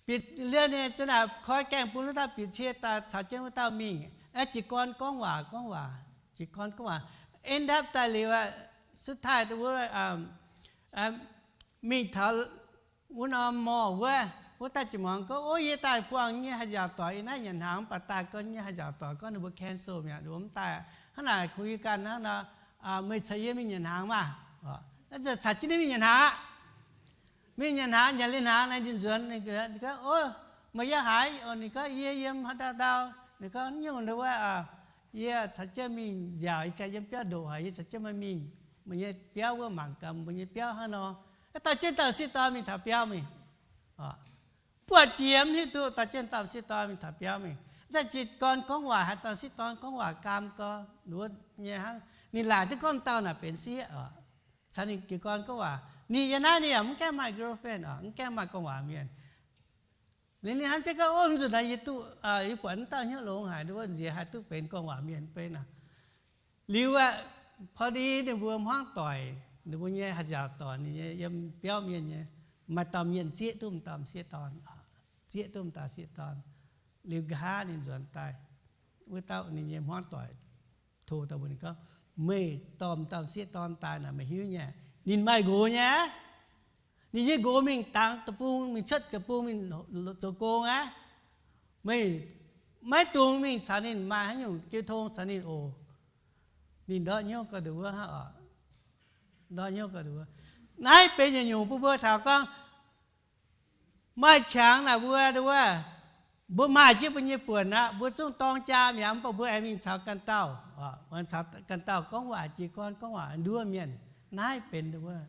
Bieqc liuz ninh za'naaic koi gaengh bun wuov dauh bieqc cie daaih caux jienv wuov dauh mingh. Jiez gorn gorngv waac, gorngv waac, jiez gorn gorngv waac. End up daaih liuz, สุดท้าย wuov mingh taux wuov norm มอลล์ wuov, wuov dauh ziouc muangx gorngv, O, yie daaih buangh nyei haih nziaauc doic yiem naaiv nyanc hnaangx, mv baac daaih gorngv nyei haih nziaauc doic gorngv ninh mbuo cancel mi'aqv, ninh mbuo mv daaih. Hnangv naaic kungx yie ganh hnangv nor, meih caux yie mingh nyanc hnaangx maah. Caux jienv ninh mingh nyanc hnaangx aqv. Mingh nyanc hnaangx, nyanc liuz hnaangx naaic ninh nzuonx, ninh gorngv, O, meih yiem haaix? Ninh gorngv, Yie yiem haaix ndau ndau. Ninh gorngv, Nyungc nduov, yie caux jienv mingh nziaauc, yie ganh yiem biauv ndoqc haic, yie caux jienv meih mingh meih nyei biauv wuov mangc gaax mbuo nyei biauv hnangv nor. Dauh jienv dauh sieqv dorn mingh taux biauv mingh. Buatc jiex mv hiuv duqv, dauh jienv dauh sieqv dorn mingh taux biauv mingh. Zaih jiez gorn gorngv waac, haaix dauh sieqv dorn gorngv waac gaam gorx nduov nyei hnangv. Ninh laaic duqv gorngv dauh naaic benx sieqv oc. Caux ninh jiez gorn gorngv waac, ninh yiem naaiv ninh yaac mv gaengh maaih girlfriend oc, mv gaengh maaih gorngv waac mienh. Liuz ninh hnamv jienv gorngv, O, mv nzunc naaiv yie duqv, yie buatc naaiv dauh hnyouv longx haic, nduov nziex haih duqv benx gorngv waac mienh beiv naaic. Liuz aqv, พอดี ninh mbuo hmuangv doic, ninh mbuo nyei haih nziaauc doic, ninh nyei yiem biauv mienh nyei, maaih dauh mienh zieqv duqv m'dauh m'sieqv dorn, zieqv duqv m'dauh sieqv dorn. Liuz nqa'haav ninh nzuonx daaih, wuov dauh ninh nyei hmuangv doic tov daaih mbuox ninh gorngv, Meih dorh m'dauh sieqv dorn daaih naaic meih hiuv nyei, ninh maaih nqox nyei aqv. Ninh nyei nqox mingh dangx deic-bung, mingh cuotv deic-bung mingh zoux gong aqv. Meih maiv dungx mingh caux ninh maaih haaix nyungc jiu tong caux ninh oc. Ninh ndortv hnyouv gau nduov wuov hnangv oc. Ndortv hnyouv gau nduov wuov. Naaiv benx yietc nyungc bun mbuo taux gorngv maaih qangx naaic mbuo nduov wuov, mbuo maaih jienv mbuo nyei buonc aqv, mbuo zungv dorng jaa mi'aqv, mv baac mbuo aengx mingh caux ganh dauh, caux ganh dauh gorngv waac, jiez gorn gorngv waac nduov mienh. Naaiv benx nduov wuov,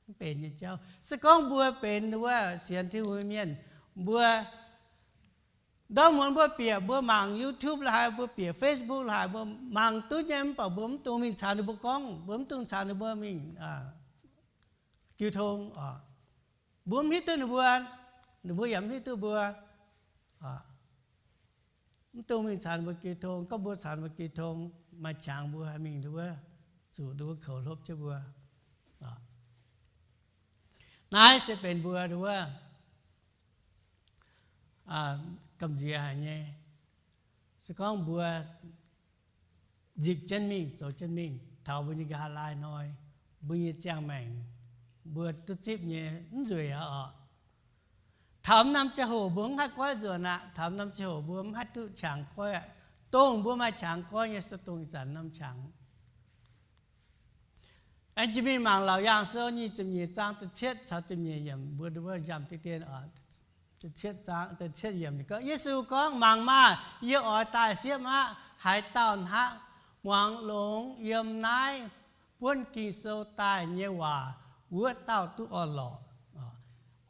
mv benx nyei jauv. Se gorngv mbuo benx nduov wuov sienx Tin-Hungh mienh, mbuo ndortv muonz mbuo bieqc, mbuo mangc YouTube la'haaix, mbuo bieqc Facebook la'haaix, mbuo mangc duqv nyei, mv baac mbuo mv dungx mingh caux ninh mbuo gorngv, mbuo mv dungx caux ninh mbuo mingh jiu tong oc. Mbuo mv hiuv duqv ninh mbuo, ninh mbuo yaac mv hiuv duqv mbuo. Mv dungx mingh caux ninh mbuo jiu tong. Gorngv mbuo caux ninh mbuo jiu tong, maaih qangx mbuo haih mingh nduov wuov, zuqc nduov wuov koux hlopv jienv mbuo. Naaiv se benx mbuo nduov wuov gamh nziex haic nyei. Se gorngv mbuo nzipc jienv mingh, zoux jienv mingh, taux mbuo nyei nqa'haav laai hnoi, mbuo nyei ziangh maengc, mbuo duqv zipv nyei mv nzueic aqv oc. Taux norm ziangh hoc mbuo mv haih goiv nzuonx aqv. Taux norm ziangh hoc mbuo mv haih duqv qangx goiv aqv. Dongh mbuo maaih qangx goiv nyei se dongh ih zanc norm qangx. Aengx jiex mingh mangc Laauc Yaangh Sou nyic ziepc nyeic zaang da'cietv caux ziepc nyeic yiemc, mbuo nduov wuov njamv deix dien oc. Da'cietv zaang, da'cietv yiemc ninh gorngv, Yesu gorngv, Mangc maah! Yie oix daaih siepv aqv. Haaix dauh hnangv muangx longx yiem naaiv buonv Ging-Sou daaih nyei waac, wuov dauh duqv orn-lorqc.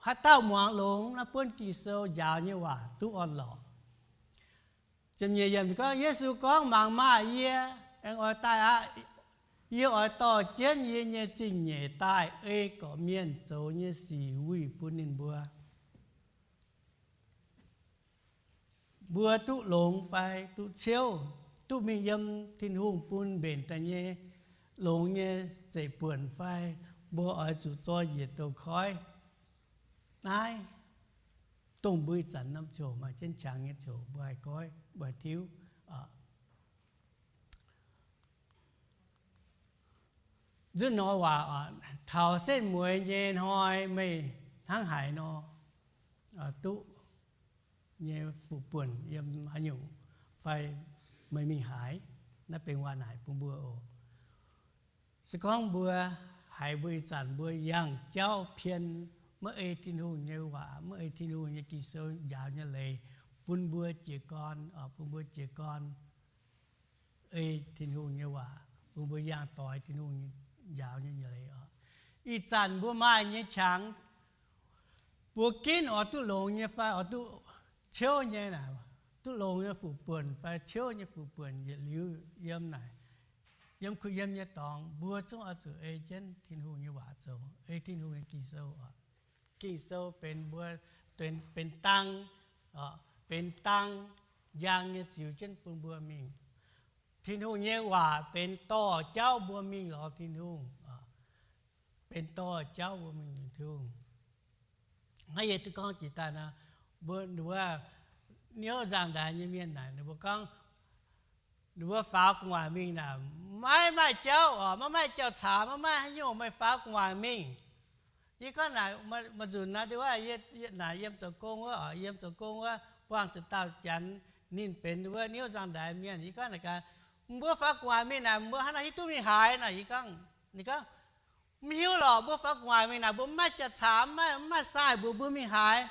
Haaix dauh muangx longx naaiv buonv Ging-Sou njaaux nyei waac duqv orn-lorqc. Ziepc nyeic yiemc ninh gorngv, Yesu gorngv, Mangc maah! Yie aengx oix daaih aqv. Yie oix dorh jienv yie nyei zingh nyeic daaih ei gorqv-mienh zoux nyei sic wuih bun ninh mbuo. mbuo duqv longx fai duqv ciouv, duqv mingh yiem Tin-Hungh bun mbenc daaih nyei longx nyei zeiv-buonc fai, mbuo oix zuqc zoi njiec douh koiv. Naaiv dongh mbuo ih zanc norm ziouc maaih jienv qangx nyei ziouc mbuo haih goiv, mbuo haih tiuv. Nzunc nor waac, taux setv mueiz nyei hnoi meih hnangv haaix nor duqv nyei fuqv buonc yiem haaix nyungc fai meih mingh haaix, naaiv benx waac naaic bun mbuo oc. Se gorngv mbuo haiz mbuo ih zanc mbuo yangh jauv pien, maiv ei Tin-Hungh nyei waac, maiv ei Tin-Hungh nyei Ging-Sou njaaux nyei leiz bun mbuo jiez gorn, bun mbuo jiez gorn ei Tin-Hungh nyei waac, bun mbuo yangh doix Tin-Hungh njaaux nyei leiz oc. Ih zanc mbuo maaih nyei qangx, mbuo ginv oix duqv longx nyei fai oix duqv ciouv nyei naaic, duqv longx nyei fuqv buonc fai ciouv nyei fuqv buonc yietc liuz yiem naaic, yiem kuh yiem nyei dorngx, mbuo zungv oix zuqc ei jienv Tin-Hungh nyei waac zoux, ei Tin-Hungh nyei Ging-Sou oc. Ging-Sou benx mbuo, benx dang, benx dang njang nyei ziux jienv bun mbuo mingh. Tin-Hungh nyei waac benx dorh jauv mbuo mingh lorz Tin-Hungh, benx dorh jauv mbuo mingh lorz Tin-Hungh. Naaiv yie duqv gorngv jiex daaih nor, mbuo, ninh mbuo niouv nzangv-ndaix nyei mienh naaic, ninh mbuo gorngv, ninh mbuo faaux gu'nguaaic mingh naaic, maiv maaih jauv oc, maiv maaih jauv-caax, maiv maaih haaix nyungc, meih faaux gu'nguaaic mingh. Yie gorngv naaic, maaih nzunc naaic, naaic yiem zoux gong wuov oc, yiem zoux gong wuov buangh zuqc dauh janx, ninh benx wuov niouv nzangv-ndaix mienh. Yie gorngv naaic gaax, mbuo faaux gu'nguaaic mingh naaic, mbuo hnangv naaic hiuv duqv mingh haaix naaic? Yie gorngv, ninh gorngv, mv hiuv lorqc, mbuo faaux gu'nguaaic mingh naaic, mbuo mv maaih jauv-caax, mv maaih, mv maaih sai mbuox mbuo mingh haaix.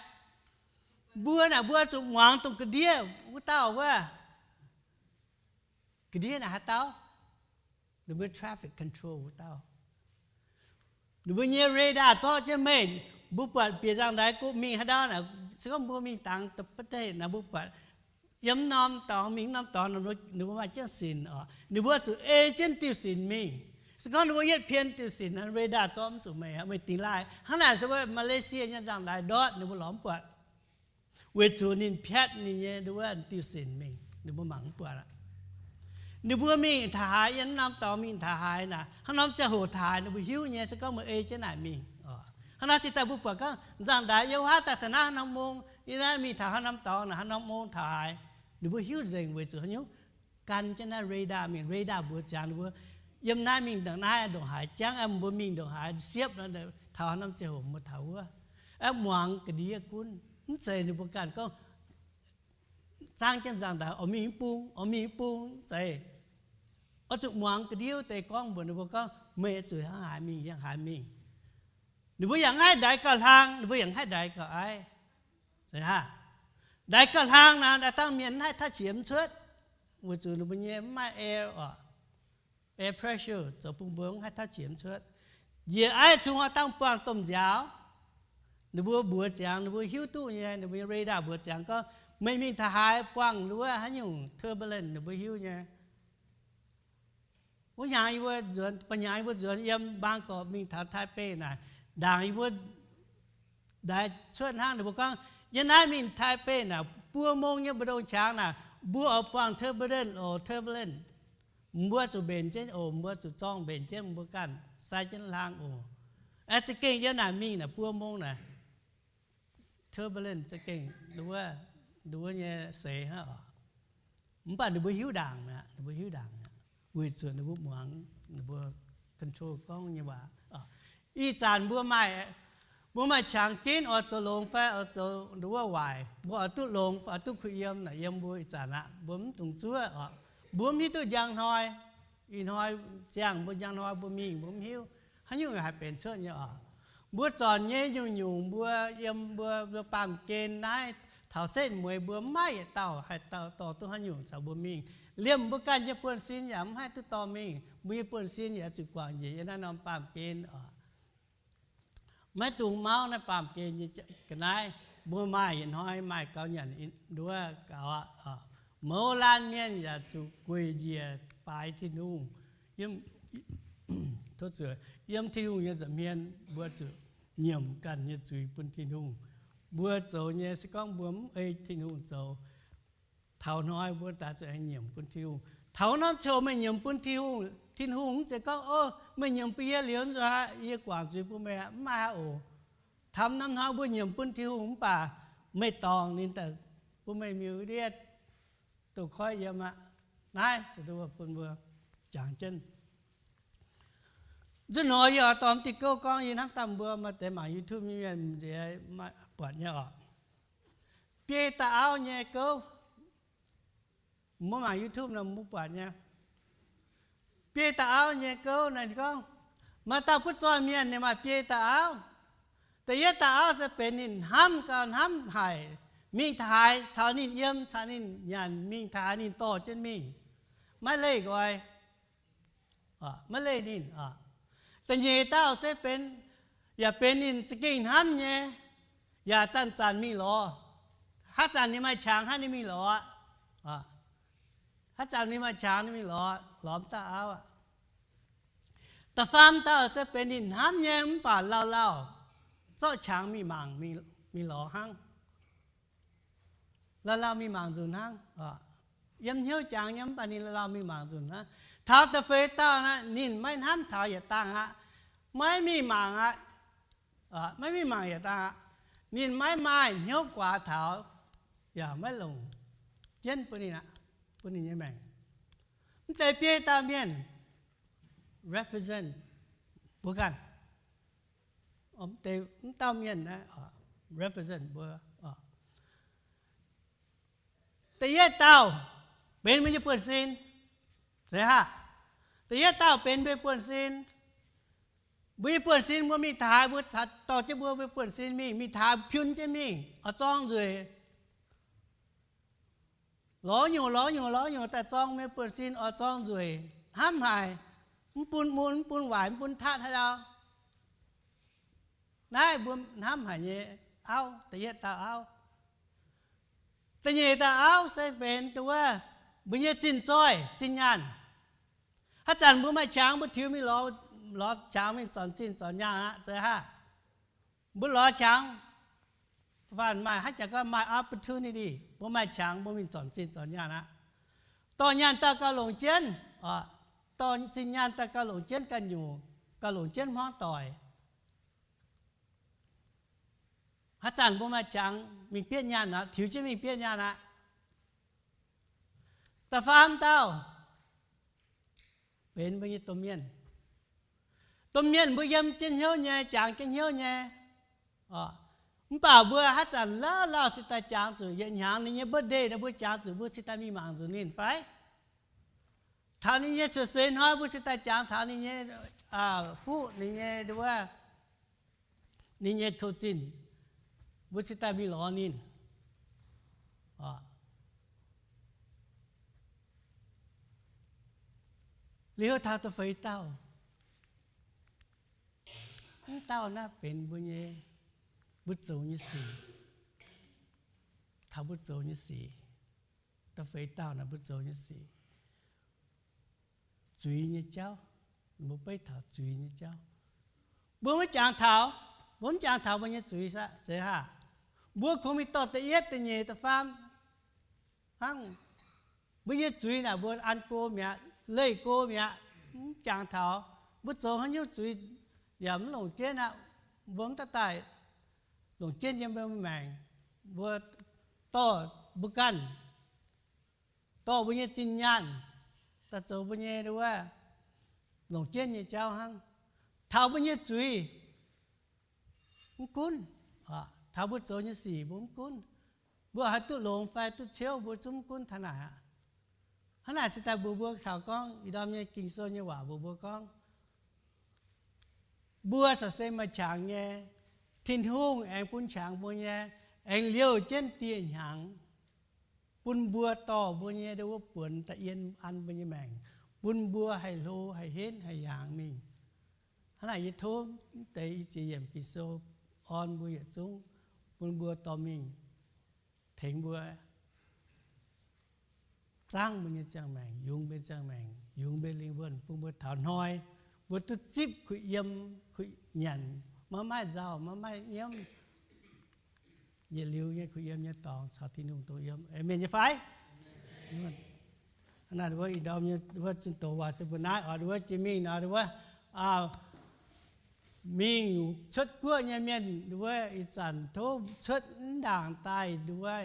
Mbuo naaic, mbuo zuqc muangx dongh ga'ndiev wuov dauh wuov. Ga'ndiev naaic haaix dauh? Ninh mbuo traffic control wuov dauh. Ninh mbuo nyei radar zorqv jienv meih, mbuo buatc bieqc nzangv-ndaix go mingh haaix ndau naaic, se gorngv mbuo mingh dangx da'betv naaic, mbuo buatc yiem norm dorngx mingh norm dorngx, ninh mbuo maaih jienv sinc oc. Ninh mbuo zuqc ei jienv diuh sinc mingh. Se gorngv ninh mbuo yietv pien diuh sinc, radar zorqv mv zuqc meih, meih dingx laaih. Hnangv naaic se wuov Malaysia nyei nzangv-ndaix ndortv ninh mbuo lorz mv buatc. Weic zuqc ninh piatv ninh nyei wuov diuh sinc mingh, ninh mbuo mangc mv buatc aqv. Ninh mbuo mingh taux haaix, yiem norm dorngx mingh taux haaix naaic, haaix norm ziangh hoc taux haaix, ninh mbuo hiuv nyei. Se gorngv meih ei jienv naaic mingh, hnangv naaic se daaih mbuo buatc gorngv nzangv-ndaix yiem wuov daaih taux naaiv haaix norm mong, yiem naaiv mingh taux haaix norm dorngx naaic, haaix norm mong taux haaix, ninh mbuo hiuv nzengc weic zuqc haaix nyungc, gan jienv naaiv radar mingh. Radar mbuox ziangx ninh mbuo yiem naaiv mingh ndongc naaiv, ndongc haaix jangv, mbuo mingh ndongc haaix siepv nor, taux haaix norm ziangh hoc mbuo taux wuov. Aeqv, muangx ga'ndiev gunv, mv zeiz ninh mbuo ganh gorngv zaangv jienv nzangv-ndaix oix mingh mv bung, oix mingh mv bung, mv zeiz. Oix zuqc muangx ga'ndiev deix gorngv mbuox ninh mbuo gorngv, meih zuqc hnangv haaix mingh, yangh haaix mingh. Ninh mbuo yaac mv haih ndaix gauh hlang, ninh mbuo yaac mv haih ndaix gauh aiv. Ndaix gauh hlang naaic, dangh mienh mv haih tauv qiex mv cuotv, weic zuqc ninh mbuo nyei mv maaih air oc, air pressure zoux bun mbuo mv haih tauv qiex mv cuotv. Njiec aiv cun hnoi dangh buangh domh nziaaux. Ninh mbuo mbuox ziangx, ninh mbuo hiuv duqv nyei, ninh mbuo nyei radar mbuox ziangx gorngv, meih mingh taux haaix buangh wuov haaix nyungc turbulence ninh mbuo hiuv nyei. Wuov hnyangx yie mbuo nzuonx, ba'hnyangx yie mbuo nzuonx yiem Bangkok mingh taux Taipei naaic, ndaangc yie mbuo ndaix cuotv hnangv, ninh mbuo gorngv, yiem naaiv mingh Taipei naaic buo mong nyei mbu'ndongx qangx naaic, mbuo oix buangh turbulence oc, turbulence. Mbuo zuqc mbenc jienv oc, mbuo zuqc zorng mbenc jienv, mbuo ganh sai jienv hlang oc. Aeqv, za'gengh yiem naaic mingh naaic buo mong naaic, turbulence za'gengh nduov, nduov nyei seix hnangv oc. Mv baac ninh mbuo hiuv ndaangc mi'aqv, ninh mbuo hiuv ndaangc mi'aqv, weic zuqc ninh mbuo muangx, ninh mbuo control gorngv nyei waac. Ih zanc mbuo maaih, mbuo maaih qangx ginv oix zoux longx fai oix zoux nduov waaic, mbuo oix duqv longx fai oix duqv kuh yiem naaic, yiem mbuo ih zanc aqv. Mbuo mv dungx zuov oc. Mbuo mv hiuv duqv njang hnoi, ih hnoi ziangh mbuo, njang hnoi mbuo mingh, mbuo mv hiuv haaix nyungc haih benx cuotv nyei oc. Mbuo zornc nyei nyungc-nyungc mbuo yiem mbuo, mbuo baamh gen naaiv, taux setv mueiz mbuo mv maaih yietc dauh haih dorh duqv haaix nyungc caux mbuo mingh. Liemh mbuo ganh nyei buonv-sin yaac mv haih duqv dorh mingh. Mbuo nyei buonv-sin yaac zuqc guangc njiec yiem naaiv norm baamh gen oc. Maiv dungx mauv naaiv baamh gen nyei ga'naaiv. Mbuo maaih yietc hnoi maaih gaux nyanc nduov gaux aqv. Mouz laanh mienh yaac zuqc gueic njiec baaix Tin-Hungh. Yiem Tin-Hungh nyei nza'hmien mbuo zuqc nyiemc ganh nyei zuiz bun Tin-Hungh. Mbuo zoux nyei se gorngv mbuo mv ei Tin-Hungh zoux, Taux hnoi mbuo daaih zuqc aengx nyiemc bun Tin-Hungh. Taux norm ziangh hoc meih nyiemc bun Tin-Hungh, Tin-Hungh mv zeiz gorngv, O, meih nyiemc bun yie liuz nzunc aqv, yie guangc zuiz bun meih aqv. Mv maaih aqv oc. Taux norm hnoi mbuo nyiemc bun Tin-Hungh mv baac meih dorngc ninh daaih bun meih miuc-ndiev, duqv koiv yiem aqv. Naaiv se bun mbuo jangx jienv. Nzunc hnoi yie oix dorh diuh gouv gorngv, yie hnamv daaih mbuo maaih deix mangc YouTube nyei mienh nziex buatc nyei oc. Biei dauh auv nyei gouv. Mbuo mangc YouTube nor mbuo buatc nyei. Biei dauh auv nyei gouv naaiv gorngv, maaih dauh butv-zoih mienh ninh maaih biei dauh auv. Da'yietv dauh auv se benx ninh hnamv gauh hnamv haic, mingh taux haaix caux ninh yiem, caux ninh nyanc, mingh taux haaix ninh dorh jienv mingh, maiv leih nqoi. Maiv leih ninh. Da'nyeic dauh se benx, yaac benx ninh za'gengh hnamv nyei, yaac zanc-zanc mingh lorz. Haaix zanc ninh maaih qangx hnangv ninh mingh lorz. Haaix zanc ninh maaih qangx ninh mingh lorz, lorz wuov dauh auv aqv. Da'faam dauh se benx ninh hnamv nyei mv baac lauh lauh zorqv qangx mingh mangc, mingh lorz hnangv. Lauh lauh mingh mangc nzunc hnangv. Yiem hnyouv jangx nyei mv baac ninh lauh lauh mingh mangc nzunc hnangv. Taux da'feix dauh naaic ninh maiv hnamv taux yietc dangh aqv, maiv mingh mangc aqv, maiv mingh mangc yietc dangh aqv. Ninh maiv maaih hnyouv guaax taux, yaac maiv longc jienv bun ninh, bun ninh nyei maengc. Mv deix biei dauh mienh represent mbuo ganh. Mv dauh mienh naaiv represent mbuo. Da'yietv dauh benx mbuo nyei buonv-sin. Zeiz haac? Da'yietv dauh benx mbuo buonv-sin. Mbuo nyei buonv-sin mbuo mingh taux haaix mbuo caux dorh jienv mbuo mbuo buonv-sin mingh, mingh taux haaix piun jienv mingh, oix zorng nzueic. Lorz nyungc, lorz nyungc, lorz nyungc daaih zorng mbuo nyei buonv-sin oix zorng nzueic, hnamv haic, mv bun mun, mv bun waaic, mv bun tatv haaix dauh. Naaiv mbuo hnamv haic nyei auv, da'yietv dauh auv. Da'nyeic dauh auv se benx duqv wuov mbuo nyei zinh zoih, zinh nyaanh. Haaix zanc mbuo maaih qangx mbuo tiux mingh lorz, lorz qangx mingh zornc zinh zornc nyaanh aqv, zeiz haac? Mbuo lorz qangx, faanh maaih haaix jaax gorngv maaih opportunity, mbuo maaih qangx mbuo mingh zornc zinh zornc nyaanh aqv. Dorh nyaanh daaih gauh longc jienv, dorh zinh nyaanh daaih gauh longc jienv ganh nyungc, gauh longc jienv hmuangv doic. Haaix zanc mbuo maaih qangx mingh bietv nyaanh aqv, tiux jienv mingh bietv nyaanh aqv. Da'faam dauh benx mbuo nyei domh mienh. Domh mienh mbuo yiem jienv hnyouv nyei, jangx jienv hnyouv nyei. Mv baac mbuo haaix zanc lauh lauh se daaih jangx zuqc yietc hnyangx ninh nyei birthday nor mbuo jangx zuqc mbuo se daaih mingh mangc nzunc ninh fai? Taux ninh nyei cuotv seix hnoi mbuo se daaih jangx taux ninh nyei fuqv, ninh nyei wuov, ninh nyei kouv zinh, mbuo se daaih mingh lorz ninh. Liuz taux da'feix dauh, mv dauh naaiv benx mbuo nyei, mbuo zoux nyei sic, taux mbuo zoux nyei sic. Da'feix dauh naaiv mbuo zoux nyei sic, zuiz nyei jauv. Mbuo beiv taux zuiz nyei jauv. Mbuo maiv jangx taux, mbuo mv jangx taux mbuo nyei zuiz aqv, zeiz haac? Mbuo kungx mingh dorh da'yietv, da'nyeic, da'faam hnangv. Mbuo nyei zuiz naaic mbuo an go mi'aqv, leih go mi'aqv, mv jangx taux. Mbuo zoux haaix nyungc zuiz yaac mv longc jienv aqv. Mbuo mv daaih daaih longc jienv yiem mbuo maengc. Mbuo dorh mbuo ganh, dorh mbuo nyei zinh nyaanh daaih zoux mbuo nyei wuov longc jienv nyei jauv hnangv. Taux mbuo nyei zuiz mv gunv, taux mbuo zoux nyei sic mbuo mv gunv, mbuo haih duqv longx fai duqv ciouv mbuo zungv mv gunv taux naaic aqv. Hnangv naaic se daaih mbuox mbuo taux gorngv ih ndorm nyei Ging-Sou nyei waac mbuox mbuo gorngv, mbuo corc se maaih qangx nyei. Tin-Hungh aengx bun qangx mbuo nyei, aengx liouh jienv dieh hnyangx, bun mbuo dorh mbuo nyei wuov buonx daaih yiem an mbuo nyei maengc, bun mbuo haih hlo, haih henv, haih yaangz mingh. Hnangv naaic yie tov deix i ziex yiemc Ging-Sou orn mbuo yietc zungv, bun mbuo dorh mingh tengx mbuo, zaangv mbuo nyei ziangh maengc, yungz mbuo nyei ziangh maengc, yungz mbuo nyei lingh wuonh, bun mbuo taux hnoi mbuo duqv zipv kuh yiem, kuh nyanc, maiv maaih nzauh, maiv maaih nyiemv, yietc liuz nyei kuh yiem nyei dorngx caux Tin-Hungh dongh yiem. Aamen nyei fai? Naaiv wuov ih ndorm nyei wuov zinh doz waac se mbuo naaiv oc. Wuov jiex mingh nor wuov, mingh cuotv guoqv nyei mienh wuov ih zanc tov cuotv mv ndaangc daaih wuov